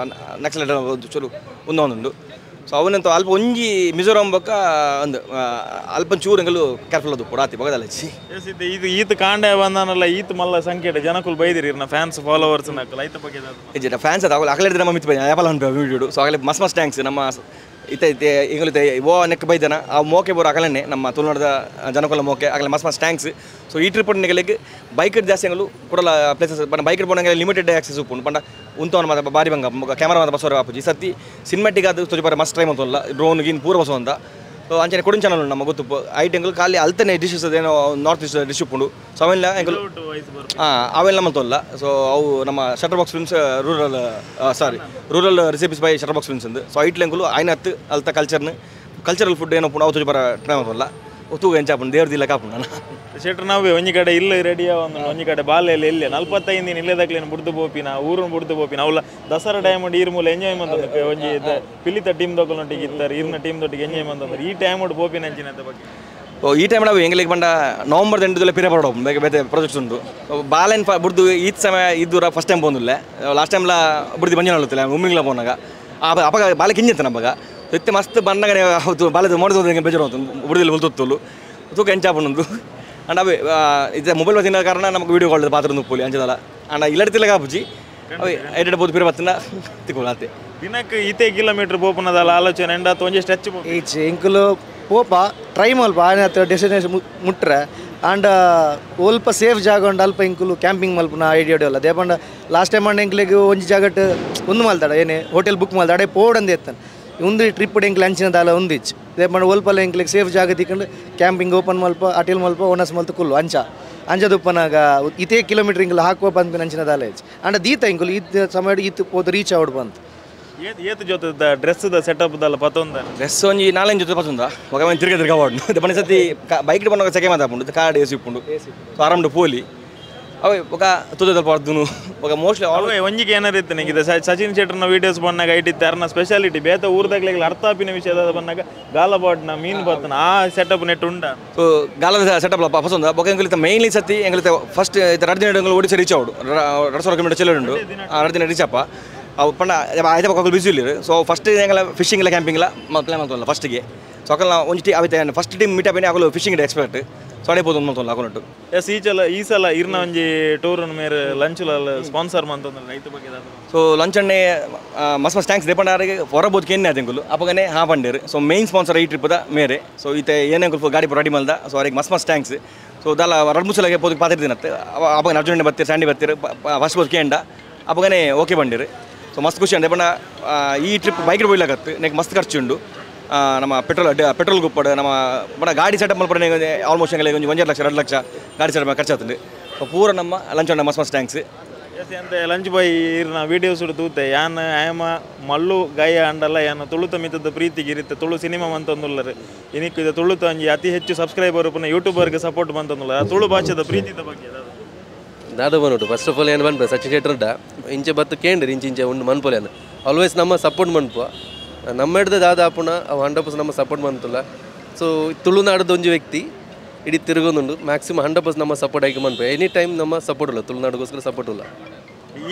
ನಕ್ಸಲೈಟ್ ಚೂರು ಒಂದೊಂದುಂಡು ಸೊ ಅವನಂತ ಅಲ್ಪ ಒಂಜಿ ಮಿಜೋರಾಂ ಬೊಕ್ಕ ಒಂದು ಅಲ್ಪ ಚೂರು ಎಂಕಲು ಕೇರ್ಫುಲ್ ಅದು ರಾತಿ ಬಗದಲ್ಲಚ್ಚಿ ಇದು ಈತ ಕಾಂಡ ಬಂದಾನಲ್ಲ ಈತ ಮಲ್ಲ ಸಂಕೇತ ಜನಕುಲ್ ಬೈದಿರಿ ಇರ್ನ ಫ್ಯಾನ್ಸ್ ಫಾಲೋವರ್ಸ್ ನಕಲ್ ಐತ ಬಗ್ಗೆ ಇಜ್ಜೆ ಫ್ಯಾನ್ಸ್ ಅದು ಅಕಲೆ ನಮ್ಮ ಮಿತ್ ಬೈ ಯಾಪಲ ಅನ್ಪೆ ವೀಡಿಯೋ ಸೊ ಆಗಲೇ ಮಸ್ತ್ ಮಸ್ತ್ thanks ನಮ್ಮ ಇತ್ತೆ ಇತ್ತೆ ಇಂಗ್ಲು ಇತ್ತೆ ಓ ನೆಕ್ ಬೈದನ ಆ ಮೋಕೆ ಬೋರ್ ಅಕಲನೆ ನಮ್ಮ ತುಳುನಾಡದ ಜನಕುಲ ಮೋಕೆ ಆಗಲೇ ಮಸ್ತ್ ಮಸ್ತ್ thanks. So ಈ ಟ್ರಿಪ್ ನಿಗಲಿಗೆ ಬೈಕ್ ಜಾಸ್ತಿ ಅಂಗಲು ಕೊಡಲ ಪ್ಲೇಸಸ್ ಪಂಡ ಬೈಕ್ ಪೋನಂಗೆ ಲಿಮಿಟೆಡ್ ಆಕ್ಸೆಸ್ ಉಪ್ಪುಂಡು ಪಂಡ ಉಂತವನ ಮಾತ ಬಾರಿ ಬಂಗ ಕ್ಯಾಮರಾ ಮಾತ ಬಸವರ ಆಪುಜಿ ಸತಿ ಸಿನಿಮ್ಯಾಟಿಕ್ ಅದು ತೊಜಿ ಮಸ್ತ್ ಟ್ರೈ ಮಂತಲ್ಲ ಡ್ರೋನ್ ಗಿನ್ ಪೂರ ಬಸವ ಅಂತ. ಸೊ ಅಂಚನೆ ಕೊಡಿನ ಚಾನಲ್ ನಮ್ಮ ಗೊತ್ತು ಐಟಂಗಳು ಖಾಲಿ ಅಲ್ತನೆ ಡಿಶಸ್ ಏನೋ north East dish ಉಪ್ಪುಂಡು. ಸೊ ಅವೆಲ್ಲ ಎಂಕಲು ಹಾಂ ಅವೆಲ್ಲ ಮಂತಲ್ಲ. ಸೊ ಅವು ನಮ್ಮ Shutter Box Films rural sorry rural recipes by Shutter Box Films ಅಂದು. ಸೊ ಐಟ್ಲ ಎಂಕಲು ಐನತ್ತು ಅಲ್ತ ಕಲ್ಚರ್ನ ಕಲ್ಚರಲ್ ಫುಡ್ ಏನೋ ಅವು ತೊಜಿ ಬರ ಟ್ರೈ ಮಂತಲ್ಲ ತೂಗ ಎಂಚಾಪುಂಡು ದೇವ್ರದಿಲ್ಲ ಕಾಪುಂಡು. ಶೆಟ್ರ್ ನಾವೇ ಒಂಜಿ ಕಡೆ ಇಲ್ಲ ರೆಡಿ ಒಂದು ಒಂಜಿ ಕಡೆ ಬಾಲೆಯಲ್ಲಿ ಎಲ್ಲಿ 45 ದಿನ ಇಲ್ಲದಾಗ್ಲೇನು ಬುಡ್ದು ಪೋಪಿನ ಊರುನು ಬುಡ್ದು ಪೋಪಿನ ಅವಲ ದಸರಾ ಟೈಮ್ ಈರ್ ಮೂಲ ಎಂಜಾಯ್ ಮಂತಂದು ಒಂಜಿ ಪಿಲಿತ ಟೀಮ್ ದೊಕ್ಕಲೊಟ್ಟಿಗೆ ಇತ್ತಾರೆ ಈರ್ನ ಟೀಮ್ ದೊಟ್ಟಿಗೆ ಎಂಜಾಯ್ ಮಂತಂದ್ರೆ ಈ ಟೈಮ್ ಉಂಟು ಪೋಪಿನ ಅಂಚಿನ ಬಗ್ಗೆ. ಈ ಟೈಮ್ ನಾವು ಎಂಗ್ಲಿಗೆ ಬಂಡ ನವಂಬರ್ ಎಂಟುದಲ್ಲೇ ಪಿರೆ ಬರೋಡು ಬೇಗ ಬೇತೆ ಪ್ರಾಜೆಕ್ಟ್ಸ್ ಉಂಟು ಬಾಲೆನ್ ಬುಡ್ದು ಈತ್ ಸಮಯ ಇದ್ದೂರ ಫಸ್ಟ್ ಟೈಮ್ ಬಂದಿಲ್ಲ ಲಾಸ್ಟ್ ಟೈಮ್ಲ ಬುಡ್ದು ಬಂಜನ ಆಳುತ್ತಿಲ್ಲ ಉಮ್ಮಿಂಗ್ಲ ಪೋನಾಗ ಅಪಗ ಬಾಲೆ ಕಿಂಜಿತ್ತು ನಮ್ಮಗ ಇತ್ತೆ ಮಸ್ತ್ ಬಂದಾಗ ಹೌದು ಬಾಲೆದ ಮೋಡದ ಬೇಜಾರು ಬುಡ್ದಿಲ್ಲ ಬುಲ್ತೊತ್ತುಲು ತೂಕ ಎಂಚಾಪುಂಡು ಅಂಡ್ ಅವೇ ಇದು ಮೊಬೈಲ್ ಬತ್ತಿನ ಕಾರಣ ನಮಗೆ ವೀಡಿಯೋ ಕಾಲ್ ಪಾತ್ರ ನುಪ್ಪುಲಿ ಅಂಚದಲ್ಲ ಅಂಡ ಇಲ್ಲಡ್ತಿಲ್ಲ ಕಾಪುಜಿ ಅವೆ ಐಡೆಡ್ ಬೋದು ಪಿರ ಬತ್ತಿನ ತಿಕ್ಕೊಲಾತೆ ದಿನಕ್ಕೆ ಇತೇ ಕಿಲೋಮೀಟರ್ ಪೋಪುನದಲ್ಲ ಆಲೋಚನೆ ಎಂಡ ಒಂಜಿ ಸ್ಟ್ರೆಚ್ ಈಚ್ ಎಂಕುಲು ಪೋಪ ಟ್ರೈ ಮಲ್ಪ ಆನೆ ಡೆಸ್ಟಿನೇಷನ್ ಮುಟ್ರೆ ಆಂಡ ಒಲ್ಪ ಸೇಫ್ ಜಾಗ ಉಂಡು ಅಲ್ಪ ಇಂಕುಲು ಕ್ಯಾಂಪಿಂಗ್ ಮಲ್ಪುನ ಐಡಿಯಾ ಅಲ್ಲ ದೇಪಂಡ ಲಾಸ್ಟ್ ಟೈಮ್ ಅಂಡ ಎಂಕ್ಲೆಗ್ ಒಂಜಿ ಜಾಗಟ್ ಒಂದು ಮಲ್ತಾಡ ಏನೇ ಹೋಟೆಲ್ ಬುಕ್ ಮಲ್ತಾಡ ಅಡೆ ಪೋಡಂದು ಎತ್ತಾನೆ ಒಂದು ಟ್ರಿಪ್ ಎಂಕ್ಲೆ ಅಂಚಿನ ದಾಲ ಒಂದಿಚ್ ದೇಪಂಡ ಒಲ್ಪಲ್ಲ ಎಂಕ್ಲೆಗ್ ಸೇಫ್ ಜಾಗ ತಿಕ್ಕೊಂಡು ಕ್ಯಾಂಪಿಂಗ್ ಓಪನ್ ಮಲ್ಪ ಅಟೆಲ್ ಮಲ್ಪ ಓನಸ್ ಮಲ್ತು ಕುಲ್ಲು ಅಂಚ ಅಂಚದುಪ್ಪನಾಗ ಇತೇ ಕಿಲೋಮೀಟರ್ ಇಂಕ್ಲು ಹಾಕುವ ಬಂದ್ಪಿನ ಅಂಚಿನ ದಾಲ ಹೆಚ್ಚು ಅಂಡ ದೀತ ಇಂಕುಲು ಇತ್ತ ಸಮಯ ಇತ್ತು ಪೋದು ರೀಚ್ ಔಟ್ ಬಂತು. ಏತ್ ಜೊತೆ ಡ್ರೆಸ್ the setup ದಲ್ಲ ಪತೊಂದ dress ಒಂಜಿ ನಾಲೆಂಜ್ ಜೊತೆ ಪತೊಂದ ఒక ಮಂದಿ ತಿರ್ಗ ತಿರ್ಗ ವಾಡ್ನು ಬಣ್ಣ ಸತಿ ಬೈಕ್ ಬಣ್ಣಗ ಸೆಕೆ ಮಾತಾಪುಂಡು ಕಾರ್ ಎಸಿ ಉಪ್ಪುಂಡು ಸೊ ಆರಾಮ್ಡು ಪೋಲಿ ಅವೆ ఒక ತುದದ ಪಾಡ್ದುನು ఒక ಮೋಸ್ಟ್ಲಿ ಆಲ್ ಒಂಜಿಗೆ ಏನಾರ ಇತ್ತು ನಿಮಗೆ ಸಚಿನ್ ಶೆಟ್ಟರ್ನ ವೀಡಿಯೋಸ್ ಬಂದಾಗ ಐಟಿತ್ತು ಅರ್ನ ಸ್ಪೆಷಾಲಿಟಿ ಬೇತ ಊರ್ದಾಗ್ಲಿಗೆ ಅರ್ಥ ಆಪಿನ ವಿಷಯದ ಬಂದಾಗ ಗಾಲ ಬಾಡ್ನ ಮೀನು ಬತ್ತನ ಆ ಸೆಟಪ್ ನೆಟ್ ಉಂಡ ಸೊ ಗಾಲದ ಸೆಟಪ್ ಪಸಂದ ಬೊಕ ಎಂಗ್ಲಿತ ಮೇನ್ಲಿ ಸತಿ ಎಂಗ್ಲಿತ ಫಸ್ಟ್ ರಡ್ ದಿನ ಒಡಿಶಾ ರೀಚ್ ಆವಡು 200 ಕಿಲೋಮೀಟರ್ ಚೆಲ್ಲುಂಡು ರಡ್ ದಿನ ರೀಚ್ ಅಪ್ಪ ಅವು ಪಂಡ ಐತೆ ಪಕ್ಕ ಬಿಸಿ ಇಲ್ಲಿರು. ಸೊ ಫಸ್ಟ್ ಎಂಗಲ ಫಿಶಿಂಗ್ಲ ಕ್ಯಾಂಪಿಂಗ್ಲ ಪ್ಲಾನ್ ಮಾಡ್ತಲ್ಲ ಫಸ್ಟಿಗೆ. ಸೊ ಅಕಲ್ಲ ಒಂಜಿ ಟೀ ಅವಿತ first team meet up ಅಕಲು fishing expert. So ಅಡೆ ಪೋದು ಮಾಡ್ತಲ್ಲ ಅಕೌಂಟು. ಎಸ್ ಈ ಸಲ ಇರ್ನ ಒಂಜಿ ಟೂರ್ ಮೇರೆ ಲಂಚ್ ಸ್ಪಾನ್ಸರ್ ಮಂತಂದ್ರೆ ರೈತ ಬಗ್ಗೆ. ಸೊ ಲಂಚ್ ಅಣ್ಣೆ ಮಸ್ತ್ ಮಸ್ತ್ thanks ದೇಪಂಡಾರಿಗೆ ಹೊರಬೋದು ಕೆನ್ನೆ ಆದಿಂಗುಲು ಅಪ್ಪಗನೆ ಹಾ ಪಂಡೇರು. So main sponsor ಈ ಟ್ರಿಪ್ದ ಮೇರೆ. ಸೊ ಈತ ಏನೇ ಗಾಡಿ ರೆಡಿ ಮಲ್ದ. ಸೊ ಅವ್ರಿಗೆ ಮಸ್ತ್ ಮಸ್ತ್ thanks. So ದಾಲ ರಡ್ ಮುಸಲಗೆ ಪೋದು ಪಾತಿರ್ ದಿನತ್ತೆ ಅಪ್ಪಗನೆ ಅರ್ಜುನ ಬತ್ತೀರು ಸ್ಯಾಂಡಿ ಬತ್ತೀರು ಫಸ್ಟ್ ಬೋದು ಕೇಂಡ ಅಪ್ಪಗನೆ ಓಕೆ ಬಂಡೀರು. ಸೊ ಮಸ್ತ್ ಖುಷಿ ಅಂದೆ ಬಣ್ಣ ಈ ಟ್ರಿಪ್ ಬೈಕ್ ಹೋಗ್ಲಾಗತ್ತು ನೆಕ್ ಮಸ್ತ್ ಖರ್ಚು ಉಂಡು. ನಮ್ಮ ಪೆಟ್ರೋಲ್ ಪೆಟ್ರೋಲ್ ಗುಪ್ಪಡು ನಮ್ಮ ಬಣ್ಣ ಗಾಡಿ ಸೆಟಪ್ ಮಲ್ಪಡ ಆಲ್ಮೋಸ್ಟ್ ಎಂಗಲೆ ಒಂಜಿ 1.5 ಲಕ್ಷ 2 ಲಕ್ಷ ಗಾಡಿ ಸೆಟಪ್ ಖರ್ಚು ಆಗ್ತದೆ. ಸೊ ಪೂರ ನಮ್ಮ ಲಂಚ್ ಉಂಡ ಮಸ್ತ್ ಮಸ್ತ್ thanks. S ಎಂತ ಲಂಚ್ ಬಾಯ್ ಇರ್ನ ವೀಡಿಯೋಸ್ ತೂತೆ ಯಾನ್ ಆಯಮ ಮಲ್ಲು ಗಾಯ ಅಂಡಲ್ಲ ಯಾನ್ ತುಳುತ ಮಿತ್ತದ ಪ್ರೀತಿಗಿರುತ್ತೆ ತುಳು ಸಿನಿಮಾ ಮಂತಂದುಲ್ಲರು ಇನಿಕ್ ಇದು ತುಳುತ ಒಂಜಿ ಅತಿ ಹೆಚ್ಚು ಸಬ್ಸ್ಕ್ರೈಬರ್ ಪುನಃ ಯೂಟ್ಯೂಬರ್ಗೆ ಸಪೋರ್ಟ್ ಮಂತಂದುಲ್ಲ ತುಳು ಭಾಷೆದ ಪ್ರೀತಿದ ಬಗ್ಗೆ ದಾದ ಬಂದುಂಟು. First of all ಏನು ಬಂದ್ಪ ಸಚಿನ್ ಶೆಟ್ಟರ್ ಇಂಚೆ ಬತ್ತು ಕೇಂದ್ರ ಇಂಚೆ ಇಂಚೆ ಉಂಡು ಮನ್ಪೊಲೆ ಅಂದ ಆಲ್ವೇಸ್ ನಮ್ಮ ಸಪೋರ್ಟ್ ಮನ್ಪುವ ನಮ್ಮ ಹಿಡ್ದು ದಾದ ಆಪುಣ ಅವು 100% ನಮ್ಮ ಸಪೋರ್ಟ್ ಮಂತುಲ್ಲ. ಸೊ ತುಳುನಾಡದ ಒಂಜಿ ವ್ಯಕ್ತಿ ಇಡೀ ತಿರುಗೊಂದುಂಡು ಮ್ಯಾಕ್ಸಿಮಮ್ 100% ನಮ್ಮ ಸಪೋರ್ಟ್ ಆಗಿ ಮನ್ಪ ಎನಿ ಟೈಮ್ ನಮ್ಮ ಸಪೋರ್ಟ್ ಇಲ್ಲ ತುಳುನಾಡಿಗೋಸ್ಕರ ಸಪೋರ್ಟ್ ಇಲ್ಲ.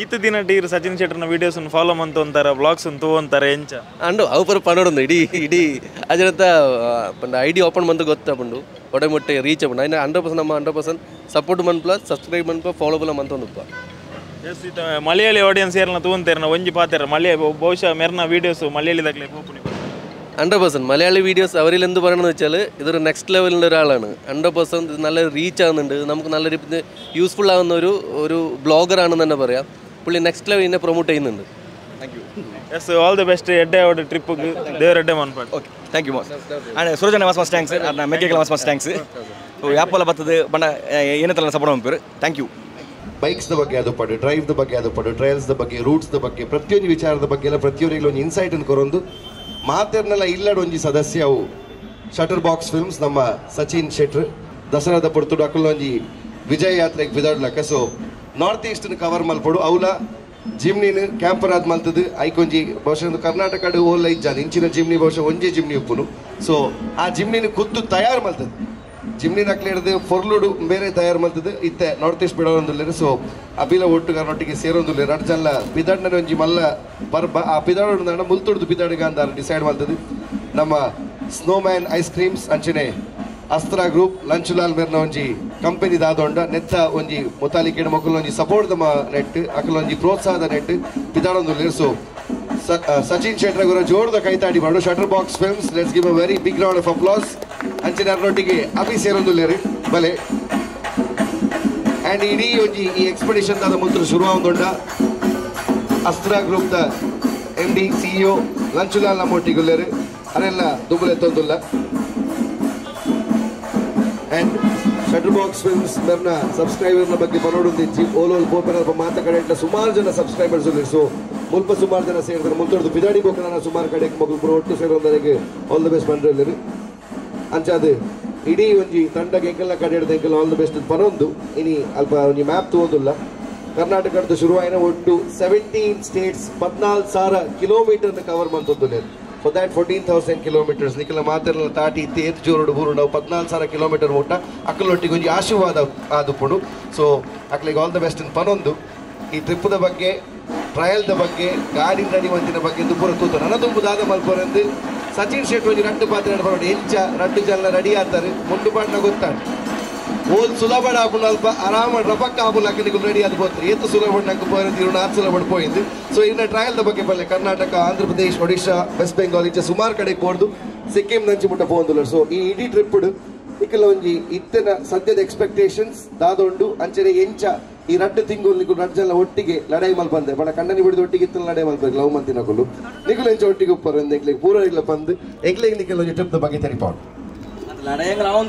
ಈತ ದಿನ ಟೀರ್ ಸಚಿನ್ ಶೆಟ್ಟರ್ನ ವೀಡಿಯೋಸ್ ಫಾಲೋ ಮಂತೊಂತಾರೆ ಬ್ಲಾಗ್ಸ್ ತೂವಂತಾರೆ ಎಂಚ ಅಂಡು ಅವು ಪರ ಪನೋಡೊಂದು ಇಡೀ ಇಡೀ ಅಜನತ ಪಂಡ I D open ಬಂದು ಗೊತ್ತಾಪುಂಡು ಒಡೆ ಮೊಟ್ಟೆ ರೀಚ್ ಆಪುಂಡು ಐನ 100% ನಮ್ಮ 100% ಸಪೋರ್ಟ್ ಮನ್ಪಲ ಸಬ್ಸ್ಕ್ರೈಬ್ ಮನ್ಪ ಫಾಲೋಬಲ್ ಮಂತೊಂದುಪ್ಪ. ಎಸ್ ಈತ ಮಲಯಾಳಿ ಆಡಿಯನ್ಸ್ ಏರ್ನ ತೂವಂತೇರ್ನ ಒಂಜಿ ಪಾತೆರ ಮಲಯ ಬಹುಶಃ ಮೆರ್ನ ವೀಡಿಯೋಸ್ മലയാളിದಾಗಲೇ ಪೋಪುನಿ 100% മലയാളി വീഡിയോസ് അവരിൽ എന്ത് പറയണമെന്ന് വെച്ചാൽ ഇതൊരു നെക്സ്റ്റ് ലെവലിൻ്റെ ഒരാളാണ്. 100% ഇത് നല്ല റീച്ച് ആകുന്നുണ്ട്, നമുക്ക് നല്ല രീതിയിൽ യൂസ്ഫുൾ ആകുന്ന ഒരു ഒരു ബ്ലോഗറാണെന്ന് തന്നെ പറയാം. പുള്ളി നെക്സ്റ്റ് ലെവൽ ഇതിനെ പ്രൊമോട്ട് ചെയ്യുന്നുണ്ട്. Thank you. Yes all the best ಎಡ್ಡೆ ಅವರ ಟ್ರಿಪ್ ದೇವರ ಎಡ್ಡೆ ಮನ್ಪಾಡು. Okay thank you mass and ಸುರಜನ mass mass thanks ಅಣ್ಣ ಮೆಕ್ಕೆಗಳ mass mass thanks. So ಯಾಪಲ್ಲ ಬರ್ತದೆ ಬಣ್ಣ ಏನಂತಲ್ಲ ಸಪೋರ್ಟ್ ಮಾಡ್ತಾರೆ. Thank you. ಬೈಕ್ಸ್ದ ಬಗ್ಗೆ ಅದು ಪಡು, ಡ್ರೈವ್ದ ಬಗ್ಗೆ ಅದು ಪಡು, ಟ್ರಯಲ್ಸ್ದ ಬಗ್ಗೆ, ರೂಟ್ಸ್ದ ಬಗ್ಗೆ, ಪ್ರತಿಯೊಂದು ವಿಚಾರದ ಬಗ್ಗೆ ಎಲ್ಲ ಪ್ರತಿಯೊರಿಗೂ ಒಂದು ಇನ್ಸೈಟನ್ನು ಕೊರೊಂದು ಮಾತೆರ್ನೆಲ್ಲ ಇಲ್ಲಡ ಒಂಜಿ ಸದಸ್ಯ ಅವು shutter box films ನಮ್ಮ ಸಚಿನ್ ಶೆಟ್ರ್ ದಸರಾದ ಪೊರ್ತುಡು ಅಕುಲೊಂಜಿ ವಿಜಯ ಯಾತ್ರೆಗೆ ಬಿದಾಡ್ಲಕ್ಕ. ಸೊ ನಾರ್ತ್ ಈಸ್ಟ್ನ ಕವರ್ ಮಲ್ಪಡು ಅವಲ ಜಿಮ್ನಿನ ಕ್ಯಾಂಪರ್ ಆದ್ ಮಲ್ತದು ಐಕೊಂಜಿ ಬಹುಶಃ ಕರ್ನಾಟಕ ಓಲ್ಲ ಇಜ್ಜಾದ ಇಂಚಿನ ಜಿಮ್ನಿ ಬಹುಶಃ ಒಂಜೇ ಜಿಮ್ನಿ ಉಪ್ಪುನು. ಸೊ ಆ ಜಿಮ್ನಿನ ಖುದ್ದು ತಯಾರು ಮಲ್ತದು ಜಿಮ್ನಿನ ಅಕ್ಲೇಡ್ದು ಫೊರ್ಲುಡು ಬೇರೆ ತಯಾರು ಮಲ್ತದು ಇತ್ತೆ ನಾರ್ತ್ ಈಸ್ಟ್ ಬಿಡೋದೊಂದುಲ್ಲೇರು. ಸೊ ಅಬಿಲ ಒಟ್ಟುಗಾರನೊಟ್ಟಿಗೆ ಸೇರೊಂದುಲ್ಲೇರು ಅಡ್ ಜಲ್ಲ ಪಿದಾಡ್ನ ಒಂಜಿ ಮಲ್ಲ ಪರ್ಬ ಆ ಪಿದಾಡು ಮುಲ್ತುಡ್ದು ಪಿದಾಡುಗ ಅಂತ ಡಿಸೈಡ್ ಮಲ್ತದು ನಮ್ಮ snowman ice creams ಅಂಚನೆ ಅಸ್ತ್ರ ಗ್ರೂಪ್ ಲಂಚುಲಾಲ್ ಮೇರ್ನ ಒಂಜಿ ಕಂಪನಿ ದಾದೊಂಡ ನೆತ್ತ ಒಂಜಿ ಮುತಾಲಿಕೇಡು ಮೊಕಲ್ ಒಂಜಿ ಸಪೋರ್ಟ್ ದಮ ನೆಟ್ ಅಕಲೊಂಜಿ ಪ್ರೋತ್ಸಾಹದ ನೆಟ್ ಪಿದಾಡೊಂದುಲ್ಲೇರು. ಸೊ ಸಚಿನ್ ಶೆಟ್ಟರ್ ಗುರ ಜೋರ್ದ ಕೈತಾಡಿ ಮಾಡು shutter box films let's give a very big round of applause. ಅಂಚಿನ ಅರ್ನೊಟ್ಟಿಗೆ ಅಭಿ ಸೇರೊಂದುಲ್ಲೇರು ಬಲೆ ಆ್ಯಂಡ್ ಇಡೀ ಒಂಜಿ ಈ ಎಕ್ಸ್ಪಿಡಿಷನ್ ದಾದ ಮುಲ್ತರು ಶುರುವಾಗೊಂಡ ಅಸ್ತ್ರ group the M D CEO Lanchulal ನಮ್ಮೊಟ್ಟಿಗುಲ್ಲೇರು ಅರೆಲ್ಲ ದುಬುಲೆ ತೊಂದುಲ್ಲ. And shutter box films ಮೆರ್ನ ಸಬ್ಸ್ಕ್ರೈಬರ್ನ ಬಗ್ಗೆ ಬರೋಡೊಂದಿಜ್ಜಿ ಓಲೋಲ್ ಪೋಪೆನ ಮಾತ ಕಡೆ ಸುಮಾರು ಜನ ಸಬ್ಸ್ಕ್ರೈಬರ್ಸ್ ಉಲ್ಲೇರು. ಸೊ ಮುಲ್ಪ ಸುಮಾರು ಜನ ಸೇರಿದ್ರೆ ಮುಲ್ತೊಡ್ದು ಬಿದಾಡಿ ಬೋಕನ ಸುಮಾರು ಕಡೆ ಮಗು ಪೂರ ಒಟ್ಟು ಸೇರೋದರಿಗೆ all the best ಬಂದ್ರಲ್ಲಿರು. ಅಂಚಾದ ಇಡೀ ಒಂಜಿ ತಂಡಗೆ ಎಂಕೆಲ್ಲ ಕಡೆ ಹಿಡ್ದು ಎಂಕೆಲ್ಲ all the best ಬರೋಂದು ಇನಿ ಅಲ್ಪ ಒಂಜಿ ಮ್ಯಾಪ್ ತೋಂದುಲ್ಲ. ಕರ್ನಾಟಕದ ಶುರುವಾಯಿನ ಒಟ್ಟು 17 ಸ್ಟೇಟ್ಸ್ 14,000 ಕಿಲೋಮೀಟರ್ನ ಕವರ್ ಮಂತೊಂದುಲ್ಲೇರು. For that 14,000 kilometres ನಿಖಲ ಮಾತೆಲ್ಲ ತಾಟಿ ಇತ್ತು ಏತ್ ಜೋರುಡು ಬೂರು ನಾವು 14,000 ಕಿಲೋಮೀಟರ್ ಮುಟ್ಟ ಅಕ್ಕಲೊಟ್ಟಿಗೆ ಒಂಜಿ ಆಶೀರ್ವಾದ ಆದುಪುಡು. ಸೊ ಅಕ್ಲಿಗೆ all the best in ಪನೊಂದು ಈ ಟ್ರಿಪ್ಪದ ಬಗ್ಗೆ ಟ್ರಯಲ್ದ ಬಗ್ಗೆ ಗಾಡಿ ರೆಡಿ ಮಂತಿನ ಬಗ್ಗೆ ದುಪ್ಪುರ ತೂತು ನನ್ನ ದುಂಬು ದಾದ ಮಲ್ಪೊರೆಂದು ಸಚಿನ್ ಶೆಟ್ಟಿ ಒಂಜಿ ರಡ್ಡು ಪಾತ್ರ ಬರೋಡು ಎಂಚ ರಡ್ಡು ಜನ ರೆಡಿ ಆತಾರೆ ಮುಂಡು ಪಾಡ್ನ ಗೊತ್ತಾಡು. ಓಲ್ ಸುಲಭ ಆಪುಂಡು ಅಲ್ಪ ಆರಾಮ ರಪಕ್ಕ ಆಪುಲಕ್ಕ ನಿಕುಲು ರೆಡಿ ಆದ್ ಪೋತ್ರಿ ಏತ್ ಸುಲಭ ನಂಗೆ ಪೋಯಿನ ತಿರುಣ ಆತ್ ಸುಲಭ ಪೋಯಿಂದು. ಸೊ ಇನ್ನ ಟ್ರಯಲ್ ದ ಬಗ್ಗೆ ಪಲ್ಲೆ ಕರ್ನಾಟಕ, ಆಂಧ್ರ ಪ್ರದೇಶ್, ಒಡಿಶಾ, ವೆಸ್ಟ್ ಬೆಂಗಾಲ್ ಇಂಚ ಸುಮಾರು ಕಡೆ ಪೋರ್ದು ಸಿಕ್ಕಿಂ ನಂಚಿ ಮುಟ್ಟ ಪೋಂದುಲ್ಲ. ಸೊ ಈ ಇಡೀ ಟ್ರಿಪ್ ನಿಕಲ ಒಂಜಿ ಇತ್ತಿನ ಸದ್ಯದ ಎಕ್ಸ್ಪೆಕ್ಟೇಷನ್ಸ್ ದಾದೊಂಡು ಅಂಚನೆ ಎಂಚ ಈ ರಡ್ಡು ತಿಂಗಳು ನಿಕುಲು ರಡ್ಡು ಜನ ಒಟ್ಟಿಗೆ ಲಡಾಯಿ ಮಲ್ಪಂದೆ ಬಣ ಕಂಡನಿ ಬಿಡಿದ ಒಟ್ಟಿಗೆ ಇತ್ತಿನ ಲಡಾಯಿ ಮಲ್ಪಂದೆ ಲವ್ ಮಂತಿನಕುಲು ನಿಕುಲು ಎಂಚ ಒಟ್ಟಿಗೆ ಉಪ್ಪರು ಎಂಕ್ಲೆಗ್ ಪೂರ ಇಲ್ಲ ಪಂದು ಎಂಕ್ಲೆಗ್ ನಿಕಲ ಒಂಜಿ ಟ್ರಿಪ್ ಬಗ್ಗೆ ತೆರಿಪಾಡು. ಲಡಾಯಂಗ್ ನಾವು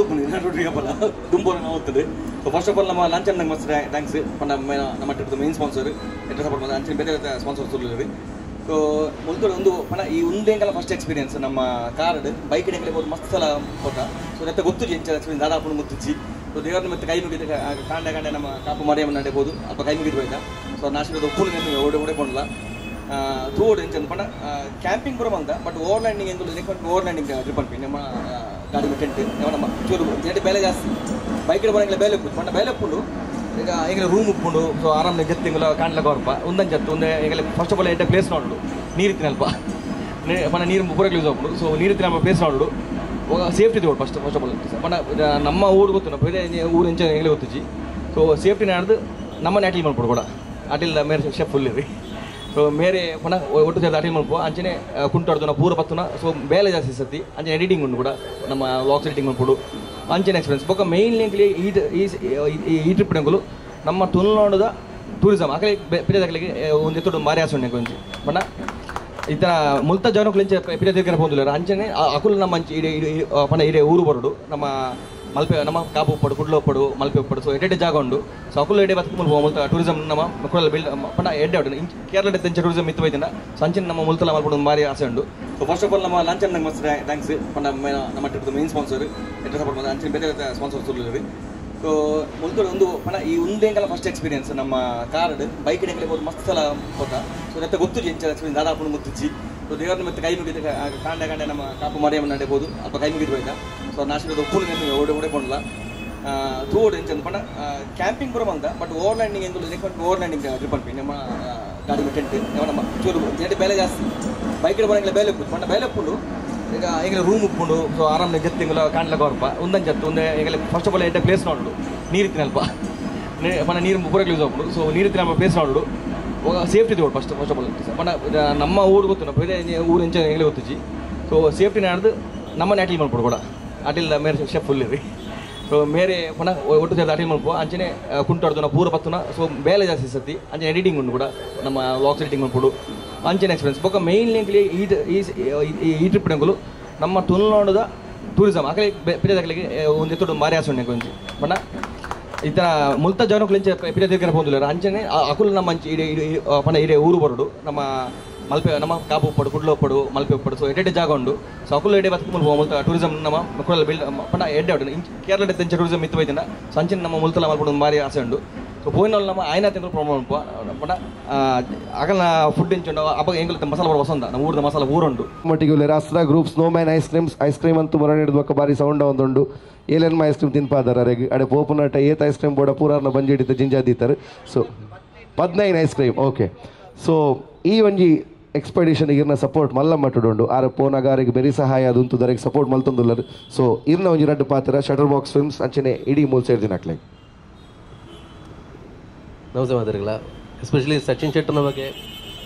ದುಂಬೋರ ಹೋಗ್ತದೆ. So first of all ನಮ್ಮ ಲಾಂಚ್ ನಂಗೆ ಮಸ್ತ್ thanks ನಮ್ಮ trip main sponsor ಎಟ್ಟ ಸಪೋರ್ಟ್ ಮಾಡಿ ಅಂಚನೆ ಬೇರೆ ಸ್ಪಾನ್ಸರ್ ಸುಳ್ಳು. ಸೊ ಮುಲ್ತೋಡು ಒಂದು ಪಣ ಈ ಉಂದೆಂಗಲ ಫಸ್ಟ್ ಎಕ್ಸ್ಪೀರಿಯನ್ಸ್ ನಮ್ಮ ಕಾರ್ಡ್ ಬೈಕ್ ಎಂಕಲೆ ಹೋದ್ ಮಸ್ತ್ ಸಲ ಪೋತ. ಸೊ ನೆತ್ತ ಗೊತ್ತುಜಿ ಎಂಚ ಎಕ್ಸ್ಪೀರಿಯನ್ಸ್ ದಾದಾಪುಂಡು ಗೊತ್ತುಜಿ. ಸೊ ದೇವರನ್ನ ಮತ್ತೆ ಕೈ ಮುಗಿದು ಕಾಂಡ ಕಾಂಡ ನಮ್ಮ ಕಾಪು ಮಾರಿಯಮ್ಮ ನಡೆ ಹೋದು ಅಲ್ಪ ಕೈ ಮುಗಿದು ಹೋಯ್ತಾ. ಸೊ ನಾಶಿರದ ಉಪ್ಪು ಓಡೆ ಓಡೆ ಪೋಂಡ್ಲ ತೂಡು ಎಂಚ ಪಂಡ ಕ್ಯಾಂಪಿಂಗ್ ಪೂರ ಮಂದ but over landing ಎಂಕುಲು over landing trip ಅನ್ಪಿ ನಮ್ಮ ಗಾಡಿ ಟೆಂಟ್ ನಮ್ಮ ಚೂರು ನೆಟ್ ಬೇಲೆ ಜಾಸ್ತಿ ಬೈಕ್ ಬರಂಗಿಲ್ಲ ಬೇಲೆ ಉಪ್ಪು ಪಂಡ ಬೇಲೆ ಉಪ್ಪುಂಡು ಈಗ ಎಂಗಲ ರೂಮ್ ಉಪ್ಪುಂಡು. ಸೊ ಆರಾಮ್ನೆ ಜತ್ತಿಂಗುಲ ಕಾಂಡ್ಲ ಕೊರ್ಪ ಒಂದೊಂದು ಜತ್ತು ಒಂದೇ ಎಂಗಲ first of all ಎಡ್ಡೆ ಪ್ಲೇಸ್ ನೋಡು ನೀರು ಅಲ್ಪ ಪಂಡ ನೀರು ಪೂರ ಯೂಸ್ ಆಪುಂಡು. ಸೊ ನೀರು ನಮ್ಮ ಪ್ಲೇಸ್ ನೋಡು safety ತಗೋಡು first first of all ಪಂಡ ನಮ್ಮ ಊರು ಗೊತ್ತು ಬೇರೆ ಊರು ಎಂಚ ಎಂಗಲೇ ಗೊತ್ತುಜಿ. ಸೊ ಸೇಫ್ಟಿ ನಾಡ್ದು ನಮ್ಮನೆ ಅಟೀಲ್ ಮಲ್ಪೊಡು ಕೂಡ ಅಟೀಲ್ ಮೇರೆ ಶೆಫ್ ಫುಲ್ ಇರಿ. ಸೊ ಮೇರೆ ಪುನಃ ಒಟ್ಟು ಸೇರಿದ ಅಟೀಲ್ ಮಲ್ಪು ಅಂಚನೆ ಕುಂಟಾಡ್ದು ಪೂರ ಪತ್ತುನ. ಸೊ ಬೇಲೆ ಜಾಸ್ತಿ ಸತಿ ಅಂಚನೆ ಎಡಿಟಿಂಗ್ ಉಂಡು ಕೂಡ ನಮ್ಮ ವ್ಲಾಗ್ಸ್ ಎಡಿಟಿಂಗ್ ಮಲ್ಪೊಡು ಅಂಚನೆ ಎಕ್ಸ್ಪೀರಿಯನ್ಸ್ ಬೊಕ್ಕ ಮೇನ್ಲಿ ಈ ಟ್ರಿಪ್ ನಂಗುಲು ನಮ್ಮ ತುಳುನಾಡುದ ಟೂರಿಸಮ್ ಅಕಲೆ ಪಿರಿಯದಕಲಿಗೆ ಒಂದು ಎತ್ತುಡು ಮಾರಿ ಆಸೆ ಉಂಡು ಒಂಜಿ ಪಂಡ ಇತರ ಮುಲ್ತ ಜನಕುಲು ಇಂಚ ಪಿರಿಯ ತಿರ್ಗರೆ ಪೋಂದುಲ್ಲೆರ್ ಅಂಚನೆ ಅಕುಲು ನಮ್ಮ ಅಂಚೆ ಇಡೆ ಪಂಡ ಇಡೆ ಊರು ಬರೋಡು ನಮ್ಮ ಮಲ್ಪೆ ನಮ್ಮ ಕಾಪು ಉಪ್ಪಡು ಕುಡ್ಲ ಉಪ್ಪಡು ಮಲ್ಪೆ ಉಪ್ಪಡು. ಸೊ ಎಡ್ಡೆ ಜಾಗ ಉಂಡು. ಸೊ ಅಕುಲು ಎಡೆ ಬತ್ಕು ಮುಲ್ಪ ಮುಲ್ತ ಟೂರಿಸಮ್ ನಮ್ಮ ಕುಡಲ ಬಿಲ್ಡ್ ಪಂಡ ಎಡ್ಡೆ ಉಂಡು ಕೇರಳ ಇಂಚ ಟೂರಿಸಮ್ ಇತ್ತು ಬೈದಿನ. ಸೊ ಅಂಚನೆ ನಮ್ಮ ಮುಲ್ತಲ ಮಲ್ಪಡು ಮಾರಿ ಆಸೆ ಉಂಡು. ಸೊ first of all ನಮ್ಮ ಲಾಂಚ್ ನಂಗೆ ಮಸ್ತ್ thanks ಪಂಡ ನಮ್ಮ trip main sponsor ಎಡ್ಡೆ ಸಪೋರ್ಟ್ ಮಾಡಿ ಅಂಚನೆ ಬೇರೆ ಸ್ಪಾನ್ಸರ್ ಸುಳ್ಳು. ಸೊ ಮುಲ್ತೋಡು ಒಂದು ಪಂಡ ಈ ಉಂದೆಂಗಲ ಫಸ್ಟ್ ಎಕ್ಸ್ಪೀರಿಯನ್ಸ್ ನಮ್ಮ ಕಾರ್ಡ್ ಬೈಕ್ ಎಂಕಲೆ ಹೋದ್ ಮಸ್ತ್ ಸಲ ಪೋತ. ಸೊ ನೆತ್ತ ಗೊತ್ತುಜಿ ಎಂಚ ಎಕ್ಸ್ಪೀರಿಯನ್ಸ್ ದಾದಾಪುಂಡು ಗೊತ್ತುಜಿ. ಸೊ ದೇವರನ್ನ ಮತ್ತೆ ಕೈ ಮುಗಿದು ಕಾಂಡ ಕಾಂಡ ನಮ್ಮ ಕಾಪು ಮಾರಿಯಮ್ಮ ನಡೆ ಹೋದು ಅಲ್ಪ ಕೈ ಮುಗಿದು ಹೋಯ್ತಾ. ಸೊ ನಾಶಿರದ ಉಪ್ಪು ಓಡೆ ಓಡೆ ಪೋಂಡ್ಲ ತೂಡು ಎಂಚ ಪಂಡ ಕ್ಯಾಂಪಿಂಗ್ ಪೂರ ಮಂದ but over landing ಎಂಕುಲು over landing trip ಅನ್ಪಿ ನಮ್ಮ ಗಾಡಿ ಟೆಂಟ್ ನಮ್ಮ ಚೂರು ನೆಟ್ ಬೇಲೆ ಜಾಸ್ತಿ ಬೈಕ್ ಬರಂಗಿಲ್ಲ ಬೇಲೆ ಉಪ್ಪು ಪಂಡ ಬೇಲೆ ಉಪ್ಪುಂಡು ಈಗ ಎಂಗಲ ರೂಮ್ ಉಪ್ಪುಂಡು. ಸೊ ಆರಾಮ್ನೆ ಜತ್ತಿಂಗುಲ ಕಾಂಡ್ಲ ಕೊರ್ಪ ಒಂದೊಂದು ಜತ್ತು ಒಂದೇ ಎಂಗಲ first of all ಎಡ್ಡೆ ಪ್ಲೇಸ್ ನೋಡು ನೀರು ಅಲ್ಪ ಪಂಡ ನೀರು ಪೂರ ಯೂಸ್ ಆಪುಂಡು. ಸೊ ನೀರು ನಮ್ಮ ಪ್ಲೇಸ್ ನೋಡು safety ತಗೋಡು first first of all ಪಂಡ ನಮ್ಮ ಊರು ಗೊತ್ತು ಬೇರೆ ಊರು ಎಂಚ ಎಂಗಲೇ ಗೊತ್ತುಜಿ. ಸೊ ಸೇಫ್ಟಿ ನಾಡ್ದು ನಮ್ಮನೆ ಅಟೀಲ್ ಮಲ್ಪೊಡು ಕೂಡ ಅಟೀಲ್ ಮೇರೆ ಶೆಫ್ ಫುಲ್ ಇರಿ. ಸೊ ಮೇರೆ ಪುನಃ ಒಟ್ಟು ಸೇರಿದ ಅಟೀಲ್ ಮಲ್ಪು ಅಂಚನೆ ಕುಂಟಾಡ್ದು ಪೂರ ಪತ್ತುನ. ಸೊ ಬೇಲೆ ಜಾಸ್ತಿ ಸತಿ ಅಂಚನೆ ಎಡಿಟಿಂಗ್ ಉಂಡು ಕೂಡ ನಮ್ಮ ವ್ಲಾಗ್ಸ್ ಎಡಿಟಿಂಗ್ ಮಲ್ಪೊಡು ಅಂಚನೆ ಎಕ್ಸ್ಪೀರಿಯನ್ಸ್ ಬೊಕ್ಕ ಮೇನ್ಲಿ ಈ ಟ್ರಿಪ್ ನಂಗುಲು ನಮ್ಮ ತುಳುನಾಡುದ ಟೂರಿಸಮ್ ಅಕಲೆ ಪಿರಿಯದಕಲಿಗೆ ಒಂದು ಎತ್ತುಡು ಮಾರಿ ಆಸೆ ಉಂಡು ಒಂಜಿ ಪಂಡ ಇತರ ಮುಲ್ತ ಜನಕುಲು ಇಂಚ ಪಿರಿಯ ತಿರ್ಗರೆ ಪೋಂದುಲ್ಲೆರ್ ಅಂಚನೆ ಅಕುಲು ನಮ್ಮ ಅಂಚೆ ಇಡೆ ಪಂಡ ಇಡೆ ಊರು ಬರೋಡು ನಮ್ಮ ಮಲ್ಪೆ ನಮ್ಮ ಕಾಪು ಉಪ್ಪಡು ಕುಡ್ಲ ಉಪ್ಪಡು ಮಲ್ಪೆ ಉಪ್ಪಡು. ಸೊ ಎಡ್ಡೆ ಜಾಗ ಉಂಡು. ಸೊ ಅಕುಲು ಎಡೆ ಬತ್ಕು ಮುಲ್ಪ ಮುಲ್ತ ಟೂರಿಸಮ್ ನಮ್ಮ ಕುಡಲ ಬಿಲ್ಡ್ ಪಂಡ ಎಡ್ಡೆ ಉಂಡು ಕೇರಳ ಇಂಚ ಟೂರಿಸಮ್ ಇತ್ತು ಬೈದಿನ. ಸೊ ಅಂಚನೆ ನಮ್ಮ ಮುಲ್ತಲ ಮಲ್ಪಡು ಮಾರಿ ಆಸೆ ಉಂಡು. ಸೊ ಪೋಯಿನಲ್ ನಮ್ಮ ಆಯ್ನ ತಿಂಗಳು ಪ್ರೊಮೋ ಮಲ್ಪ ಪಂಡ ಅಗಲ್ನ ಫುಡ್ ಇಂಚುಂಡು ಅಪ್ಪ ಎಂಕುಲು ಮಸಾಲ ಬರೋ ವಸಂತ ನಮ್ಮ ಊರದ ಮಸಾಲ ಊರುಂಡು. ಮಟ್ಟಿಗೆ ರಾಸ್ತ್ರ group snowman ice creams ice cream ಅಂತೂ ಮರಣ ಹಿಡಿದು ಬಾರಿ ಸೌಂಡ್ ಒಂದುಂಡು ಏಲೆನ್ಮ ಐಸ್ ಕ್ರೀಮ್ ತಿನ್ಪಾದಾರ ಅರೆಗ್ ಅಡೆ ಪೋಪುನಟ ಏತ್ ಐಸ್ ಕ್ರೀಮ್ ಬೋಡ ಪೂರಾರ್ನ ಬಂಜಿ ಹಿಡಿತ ಜಿಂಜಾದೀತಾರೆ. So 15 ice cream okay. So ಈ ಒಂಜಿ ಎಕ್ಸ್ಪೆಡಿಷನ್ ಇರ್ನ ಸಪೋರ್ಟ್ ಮಲ್ಲ ಮಟ್ಟುಂಡು ಆರ ಪೋನಾಗ ಆರಿಗೆ ಬೆರಿ ಸಹಾಯ ಅದುಂತು ದರೆಗೆ ಸಪೋರ್ಟ್ ಮಲ್ತೊಂದುಲ್ಲರು. ಸೊ ಇರ್ನ ಒಂಜಿ ರಡ್ಡು ಪಾತ್ರ shutter box films ಅಂಚನೆ ಇಡೀ ಮೂಲ ಸೇರ್ದಿನಕ್ಲೆ. ನಮಸ್ತೆ ಮಾತಾಡಲ್ಲ ಎಸ್ಪೆಷಲಿ ಸಚಿನ್ ಶೆಟ್ಟರ್ನ ಬಗ್ಗೆ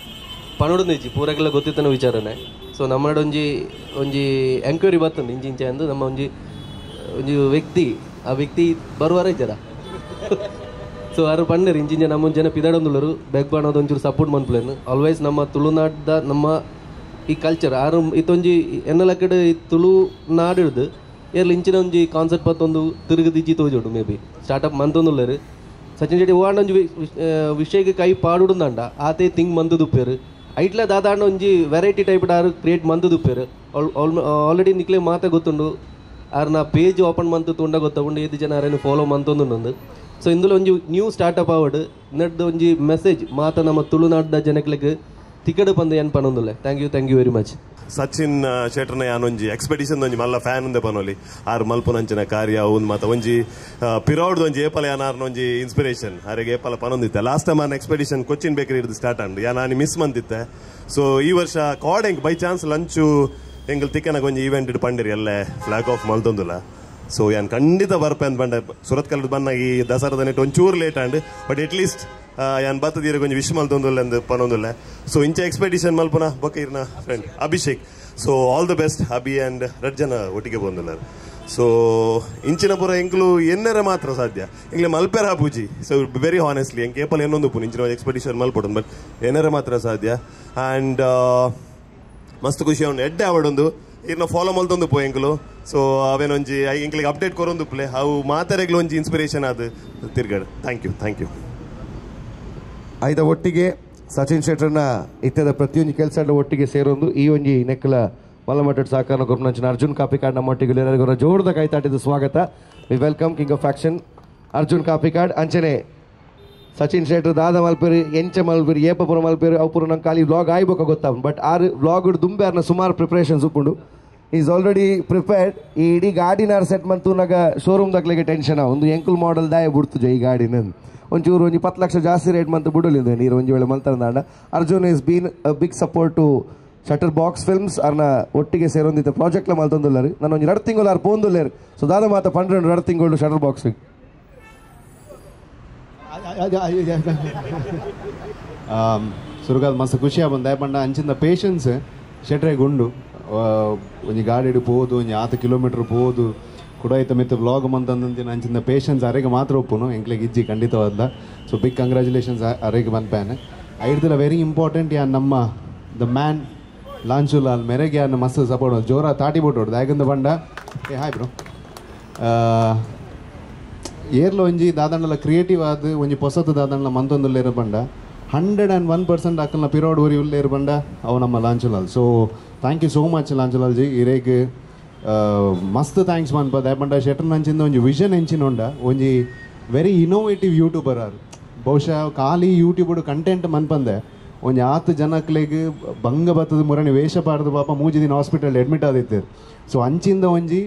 ಪಣೋಡು ನಿಜಿ ಪೂರಕ್ಕೆಲ್ಲ ಗೊತ್ತಿತ್ತನ ವಿಚಾರನೆ. ಸೊ ನಮ್ಮ ಒಂಜಿ ಒಂಜಿ ಎಂಕ್ವೈರಿ ಬರ್ತದೆ ಇಂಚಿ ಇಂಚೆ ಅಂದು ನಮ್ಮ ಒಂಜಿ ಒಂಜಿ ವ್ಯಕ್ತಿ ಆ ವ್ಯಕ್ತಿ ಬರುವಾರ ಇದ್ದಾರ. ಸೊ ಆರು ಪಂಡರು ಇಂಚಿಂಚ ನಮ್ಮ ಜನ ಪಿದಾಡೊಂದುಳ್ಳರು ಬೆಗ್ ಬಾಣೋದು ಒಂಚೂರು ಸಪೋರ್ಟ್ ಮನ್ಪುಲೇನು ಆಲ್ವೇಸ್ ನಮ್ಮ ತುಳುನಾಡ್ದ ನಮ್ಮ ಈ ಕಲ್ಚರ್ ಆರು ಇತ್ತೊಂಜಿ ಎನ್ನಲ ಕಡೆ ಈ ತುಳುನಾಡು ಹಿಡ್ದು ಏರ್ಲಿ ಇಂಚಿನ ಒಂಜಿ ಕಾನ್ಸೆಪ್ಟ್ ಪತ್ತೊಂದು ತಿರುಗದಿಜ್ಜಿ ತೋಜೋಡು ಮೇ ಬಿ ಸ್ಟಾರ್ಟಪ್ ಮಂತೊಂದುಳ್ಳರು ಸಚಿನ್ ಶೆಟ್ಟಿ ಓಂಡ ಒಂಜಿ ವಿಷಯಕ್ಕೆ ಕೈ ಪಾಡುಡುಂದಾಂಡ ಆತೇ ತಿಂಗ್ ಮಂದು ದುಪ್ಪೇರು ಐಟ್ಲ ದಾದಾಂಡ ಒಂಜಿ ವೆರೈಟಿ ಟೈಪ್ ಆರು ಕ್ರಿಯೇಟ್ ಮಂದು ದುಪ್ಪೇರು ಆಲ್ರೆಡಿ ನಿಕ್ಲೆ ಮಾತ ಗೊತ್ತುಂಡು ಆರ್ನ ಪೇಜ್ ಓಪನ್ ಮಂತು ತುಂಡ ಗೊತ್ತುಂಡು ಏದು ಜನ ಆರೇನು ಫಾಲೋ ಮಂತೊಂದುಂಡು. ಸೊ ಇಂದುಲ ಒಂಜಿ ನ್ಯೂ ಸ್ಟಾರ್ಟಪ್ ಆವಡ್ ನೆಡ್ದು ಒಂಜಿ ಮೆಸೇಜ್ ಮಾತ ನಮ್ಮ ತುಳುನಾಡ್ದ ಜನಕ್ಲೆಗ್ ತಿಕ್ಕಡು ಪಂದು ಏನ್ ಪನೊಂದುಲ್ಲೆ. Thank you, thank you very much. Sachin ಶೆಟ್ಟರ್ನ ಯಾನೊಂಜಿ ಎಕ್ಸ್ಪೆಡಿಷನ್ ಒಂಜಿ ಮಲ್ಲ ಫ್ಯಾನ್ ಉಂದೆ ಪನೊಲಿ ಆರು ಮಲ್ಪುನಂಚಿನ ಕಾರ್ಯ ಒಂದು ಮಾತ ಒಂಜಿ ಪಿರೌಡ್ದ ಒಂಜಿ ಏಪಲ ಯಾನಾರ್ನ ಒಂಜಿ ಇನ್ಸ್ಪಿರೇಷನ್ ಆರಿಗೆ ಏಪಲ ಪನೊಂದಿತ್ತೆ. ಲಾಸ್ಟ್ ಟೈಮ್ ಆನ್ ಎಕ್ಸ್ಪೆಡಿಷನ್ ಕೊಚ್ಚಿನ್ ಬೇಕರಿ ಹಿಡಿದು ಸ್ಟಾರ್ಟ್ ಆಂಡ್ ಯಾ ನಾನು ಮಿಸ್ ಮಂತಿತ್ತೆ. ಸೊ ಈ ವರ್ಷ ಕಾರ್ಡ್ ಎಂಕ್ by chance lunch ಎಂಗಲ್ ತಿಕ್ಕನಾಗ ಒಂಜಿ ಈವೆಂಟ್ ಇಟ್ಟು ಪಂಡಿರಿ ಎಲ್ಲೇ ಫ್ಲಾಗ್ ಆಫ್ ಮಲ್ತೊಂದುಲ್ಲ. So ಯಾನ್ ಖಂಡಿತ ಬರ್ಪೆ ಅಂತ ಬಂಡ ಸುರತ್ಕಲ್ ಬನ್ನ ಈ ದಸರಾದ ನೆಟ್ ಒಂಚೂರು late and but at least ಯಾನ್ ಬತ್ತದೀರ ಕೊಂಚ ವಿಶ್ ಮಲ್ತೊಂದುಲ್ಲ ಅಂದ್ ಪನೊಂದುಲ್ಲ. ಸೊ ಇಂಚ ಎಕ್ಸ್ಪೆಡಿಷನ್ ಮಲ್ಪುನ ಬೊಕ್ಕ ಇರ್ನ friend Abhishek. So all the best Abhi and ರಡ್ ಜನ ಒಟ್ಟಿಗೆ ಬಂದುಲ್ಲ. ಸೊ ಇಂಚಿನ ಪೂರ ಎಂಕ್ಲು ಎನ್ನರೆ ಮಾತ್ರ ಸಾಧ್ಯ ಎಂಗ್ಲೆ ಮಲ್ಪೆರ ಪೂಜಿ. So very honestly ಎಂಕ್ ಏಪಲ್ ಎನ್ನೊಂದು ಪುನ್ ಇಂಚಿನ ಎಕ್ಸ್ಪೆಡಿಷನ್ ಮಲ್ಪೊಡು ಬಟ್ ಎನ್ನರೆ ಮಾತ್ರ ಸಾಧ್ಯ. ಆ್ಯಂಡ್ ಮಸ್ತ್ ಖುಷಿ ಅವನು ಎಡ್ಡೆ ಆವಡೊಂದು ಇರ್ನ ಫಾಲೋ ಮಲ್ತೊಂದು ಪೋ ಎಂಕ್ಲು. ಸೊ ಅವೇನೊಂಜಿ ಎಂಕ್ಲಿಗೆ ಅಪ್ಡೇಟ್ ಕೊರೊಂದು ಪ್ಲೆ ಅವು ಮಾತಾರೆಗ್ಲು ಒಂಜಿ ಇನ್ಸ್ಪಿರೇಷನ್ ಅದು ತಿರ್ಗಡ್. Thank you thank you. ಐದ ಒಟ್ಟಿಗೆ ಸಚಿನ್ ಶೆಟ್ಟರ್ನ ಇತ್ಯದ ಪ್ರತಿಯೊಂದು ಕೆಲಸ ಒಟ್ಟಿಗೆ ಸೇರೊಂದು ಈ ಒಂಜಿ ನೆಕ್ಕಲ ಮಲ್ಲಮಟ್ಟದ ಸಹಕಾರ ಕೊರ್ಪುನಂಚಿನ ಅರ್ಜುನ್ ಕಾಪಿಕಾಡ್ ನಮ್ಮೊಟ್ಟಿಗೆ ಎಲ್ಲರಿಗೂ ಜೋರದ ಕೈತಾಟಿದ ಸ್ವಾಗತ. We welcome king of action Arjun Kapikad. ಅಂಚನೆ ಸಚಿನ್ ಶೆಟ್ಟರ್ ದಾದ ಮಲ್ಪೇರು ಎಂಚ ಮಲ್ಪೇರು ಏಪಪುರ ಮಲ್ಪೇರು ಅವು ನಂಗೆ ಖಾಲಿ ವ್ಲಾಗ್ ಆಯ್ಬೇಕ ಗೊತ್ತಾಗ ಬಟ್ ಆರು ವ್ಲಾಗ್ ದುಂಬೆ ಆರ್ನ ಸುಮಾರು ಪ್ರಿಪ್ರೇಷನ್ಸ್ ಉಪ್ಪುಂಡು. Is already prepared. ಈ ಇಡೀ ಗಾಡಿನಾರ್ ಸೆಟ್ ಮಂತೂನಾಗ ಶೋರೂಮ್ ದಕ್ಲೆಗೆ ಟೆನ್ಷನ್ ಒಂದು ಎಂಕುಲ್ ಮಾಡೆಲ್ ದಾಯ ಬಿಡ್ತು ಈ ಗಾಡಿನ ಒಂಚೂರು ಒಂಜಿ 10 ಲಕ್ಷ ಜಾಸ್ತಿ ರೇಟ್ ಮಂತು ಬಿಡಲಿಂದ ನೀರು ಒಂಜಿ ವೇಳೆ ಮಲ್ತಂದಾಂಡ. Arjun is been a big support to Shutter Box Films. ಅರ್ನ ಒಟ್ಟಿಗೆ ಸೇರೊಂದಿದ್ದ ಪ್ರಾಜೆಕ್ಟ್ಲ ಮಲ್ತೊಂದುಲ್ಲಾರು ನಾನು ಒಂಜಿ 2 ತಿಂಗಳು ಆರು ಪೋಂದುಲ್ಲೇರು. ಸೊ ದಾದ ಮಾತ 12 2 ತಿಂಗಳು ಶಟರ್ ಬಾಕ್ಸ್ ಸುರುಗಾದ ಮಸ್ತ್ ಖುಷಿ ಆಪುಂಡು ದಾಯೆ ಪಂಡ ಅಂಚಿಂದ ಪೇಷನ್ಸ್ ಶೆಟ್ರೆಗ್ ಉಂಡು. ಒಂಜಿ ಗಾಡಿಡ್ ಪೋದು ಒಂಜಿ 6 ಕಿಲೋಮೀಟರ್ ಪೋದು ಕುಡಾಯ್ತ ಮಿತ್ತ ವ್ಲಾಗ್ ಮಂತಂದಿನ ಅಂಚಿಂದ ಪೇಷನ್ಸ್ ಅರೆಗೆ ಮಾತ್ರ ಒಪ್ಪುನು ಎಂಕ್ಲೆಗ್ ಇಜ್ಜಿ ಖಂಡಿತವಾದ. So big congratulations ಅರೆಗೆ ಬಂದ್ಪ್ಯಾನೆ. ಐಡ್ದಿಲ ವೆರಿ ಇಂಪಾರ್ಟೆಂಟ್ ಯಾನ್ ನಮ್ಮ the man ಲಾಂಚುಲಾಲ್ ಮೆರೆಗೆ ಯಾನ್ ಮಸ್ತ್ ಸಪೋರ್ಟ್ ಜೋರ ತಾಟಿ ಬಿಟ್ಟೋಡು ದಾಯಕಂದ ಬಂಡ ಏ ಹಾಯ್ ಬ್ರೋ ಏರ್ಲ ಒಂಜಿ ದಾದಂಡಲ ಕ್ರಿಯೇಟಿವ್ ಆದ್ ಒಂಜಿ ಪೊಸತು ದಾದಂಡಲ ಮಂತೊಂದುಲ್ಲೇರು ಬಂಡ 101% ಅಕ್ಕಲ್ನ ಪಿರೋಡ್ ಊರಿ ಉಲ್ಲೇರು ಬಂಡ ಅವು ನಮ್ಮ Lanchulal. So thank you so much Lanchulal ji. ಇರೇಗ್ ಮಸ್ತ್ thanks ಮನ್ಪ ದಾಯೆ ಪಂಡ ಶೆಟರ್ ನಂಚಿಂದ ಒಂಜಿ ವಿಷನ್ ಎಂಚಿನ ಉಂಡ ಒಂಜಿ very innovative YouTuber ಆರ್. ಬಹುಶಃ ಖಾಲಿ ಯೂಟ್ಯೂಬ್ ಕಂಟೆಂಟ್ ಮನ್ಪಂದೆ ಒಂಜಿ ಆತು ಜನಕ್ಲೆಗ್ ಬಂಗ ಬತ್ತದ ಮುರಣಿ ವೇಷ ಪಾಡ್ದು ಪಾಪ 3 ದಿನ ಹಾಸ್ಪಿಟಲ್ ಅಡ್ಮಿಟ್ ಆದಿತ್ತೇರು. ಸೊ ಅಂಚಿಂದ ಒಂಜಿ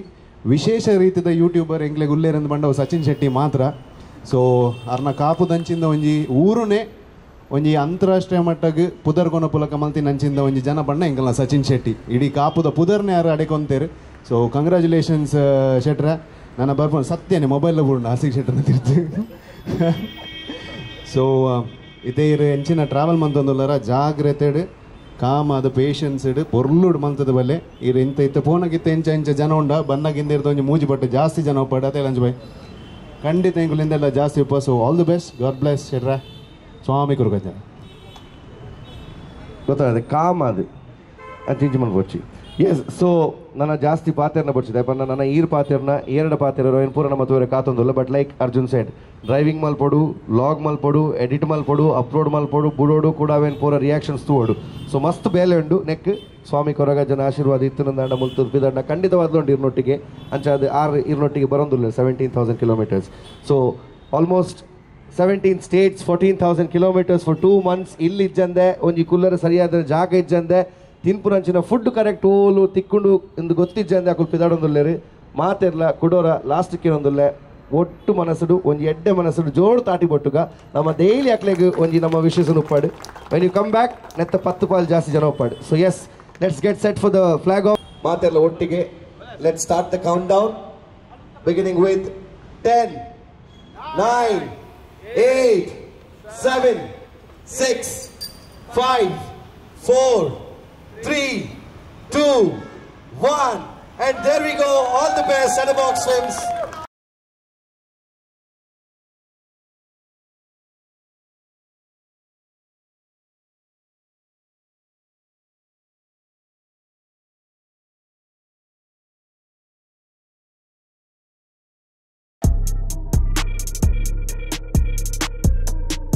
ವಿಶೇಷ ರೀತಿದ ಯೂಟ್ಯೂಬರ್ ಎಂಕ್ಲೆಗ್ ಉಲ್ಲೇರಂದು ಬಂಡವು ಸಚಿನ್ ಶೆಟ್ಟಿ ಮಾತ್ರ. ಸೊ ಅರ್ನ ಕಾಪುದಂಚಿಂದ ಒಂಜಿ ಊರುನೇ ಒಂಜಿ ಅಂತಾರಾಷ್ಟ್ರೀಯ ಮಟ್ಟಗ್ ಪುದರ್ ಕೊನ ಪುಲಕ ಮಲ್ತಿನ ಅಂಚಿಂದ ಒಂಜಿ ಜನ ಬಣ್ಣ ಎಂಕಲ್ನ ಸಚಿನ್ ಶೆಟ್ಟಿ ಇಡೀ ಕಾಪುದ ಪುದರ್ನೆ ಯಾರು ಅಡೆಕೊಂತೇರು. ಸೊ ಕಂಗ್ರ್ಯಾಚುಲೇಷನ್ಸ್ ಶೆಟ್ರ. ನನ್ನ ಬರ್ಪೋಣ ಸತ್ಯನೇ ಮೊಬೈಲ್ ಬುಡ್ಣ ಆಸಿಕ್ ಶೆಟ್ರನ ತಿರ್ತು. ಸೊ ಇದೇ ಇರು ಎಂಚಿನ ಟ್ರಾವೆಲ್ ಮಂತೊಂದುಲ್ಲರ ಜಾಗ್ರತೆಡ್ ಕಾಮ ಅದು ಪೇಷನ್ಸ್ ಇಡು ಪೊರ್ಲುಡು ಮಂತದ ಬಲ್ಲೆ ಇರು ಇಂತ ಇತ್ತ ಫೋನಗಿತ್ತ ಎಂಚ ಎಂಚ ಜನ ಉಂಡ ಬನ್ನಗಿಂದ ಇರ್ತ ಒಂಜಿ ಮೂಜಿ ಪಟ್ಟು ಜಾಸ್ತಿ ಜನ ಒಪ್ಪಾಡು ಅದೇ ಲಂಚ್ ಬೈ ಖಂಡಿತ ಎಂಕುಲಿಂದೆಲ್ಲ ಜಾಸ್ತಿ ಉಪ್ಪ. So all the best, God bless ಶೆಟ್ರ. ಸ್ವಾಮಿ ಕುರುಗಜ್ಜ ಗೊತ್ತಾಗದೆ ಕಾಮ ಅದು ಅಂಚಿಂಚಿ ಮಲ್ಪೊಚ್ಚಿ. ಎಸ್ ಸೊ ನನ್ನ ಜಾಸ್ತಿ ಪಾತೆರ್ನ ಬಡ್ಚಿದೆ ಪಂಡ ನನ್ನ ಈರ್ ಪಾತೆರ್ನ ಎರಡು ಪಾತೆರ ಏನು ಪೂರ ನಮ್ಮ ತೋರೆ ಕಾತೊಂದುಲ್ಲ. But like Arjun said driving ಮಲ್ಪೊಡು, log ಮಲ್ಪೊಡು, edit ಮಲ್ಪೊಡು, upload ಮಲ್ಪೊಡು, ಬುಡೋಡು ಕೂಡ ಅವೇನು ಪೂರ ರಿಯಾಕ್ಷನ್ಸ್ ತೂವೋಡು. ಸೊ ಮಸ್ತ್ ಬೇಲೆ ಉಂಡು ನೆಕ್ ಸ್ವಾಮಿ ಕೊರಗಜ್ಜನ ಆಶೀರ್ವಾದ ಇತ್ತು ದಂಡ ಮುಲ್ತು ಪಿದಂಡ ಖಂಡಿತವಾದ್ಲು ಉಂಡು ಇರ್ನೊಟ್ಟಿಗೆ ಅಂಚ ಅದು 6 ಇರ್ನೊಟ್ಟಿಗೆ ಬರೋದಿಲ್ಲ 17,000 kilometres. So almost 17 states 14,000 kilometres for 2 months. ಇಲ್ಲಿ ಇಜ್ಜಂದೆ ಒಂಜಿ ಕುಲ್ಲರ ಸರಿಯಾದ ಜಾಗ ಇಜ್ಜಂದೆ ತಿನ್ಪುರಂಚಿನ ಫುಡ್ ಕರೆಕ್ಟ್ ಓಲು ತಿಕ್ಕೊಂಡು ಎಂದು ಗೊತ್ತಿಜ್ಜಂದೆ ಅಕುಲು ಪಿದಾಡೊಂದುಲ್ಲೇರು ಮಾತೆರ್ಲ ಕುಡೋರ ಲಾಸ್ಟ್ಗೆ ಒಂದುಲ್ಲೆ ಒಟ್ಟು ಮನಸ್ಸುಡು ಒಂಜಿ ಎಡ್ಡೆ ಮನಸ್ಸುಡು ಜೋಡು ತಾಟಿ ಬೊಟ್ಟುಗ ನಮ್ಮ ಡೈಲಿ ಅಕ್ಲೆಗ್ ಒಂಜಿ ನಮ್ಮ ವಿಶೇಷ ಉಪ್ಪಾಡು. When you come back ನೆತ್ತ 10 ಪಾಲ್ ಜಾಸ್ತಿ ಜನ ಉಪ್ಪಾಡು. So yes, let's get set for the flag off. ಮಾತೆರ್ಲ ಒಟ್ಟಿಗೆ let's start the count down beginning with 10 9 8 7 6 5 4 3 2 1 and there we go. All the best, Shutter Box Films.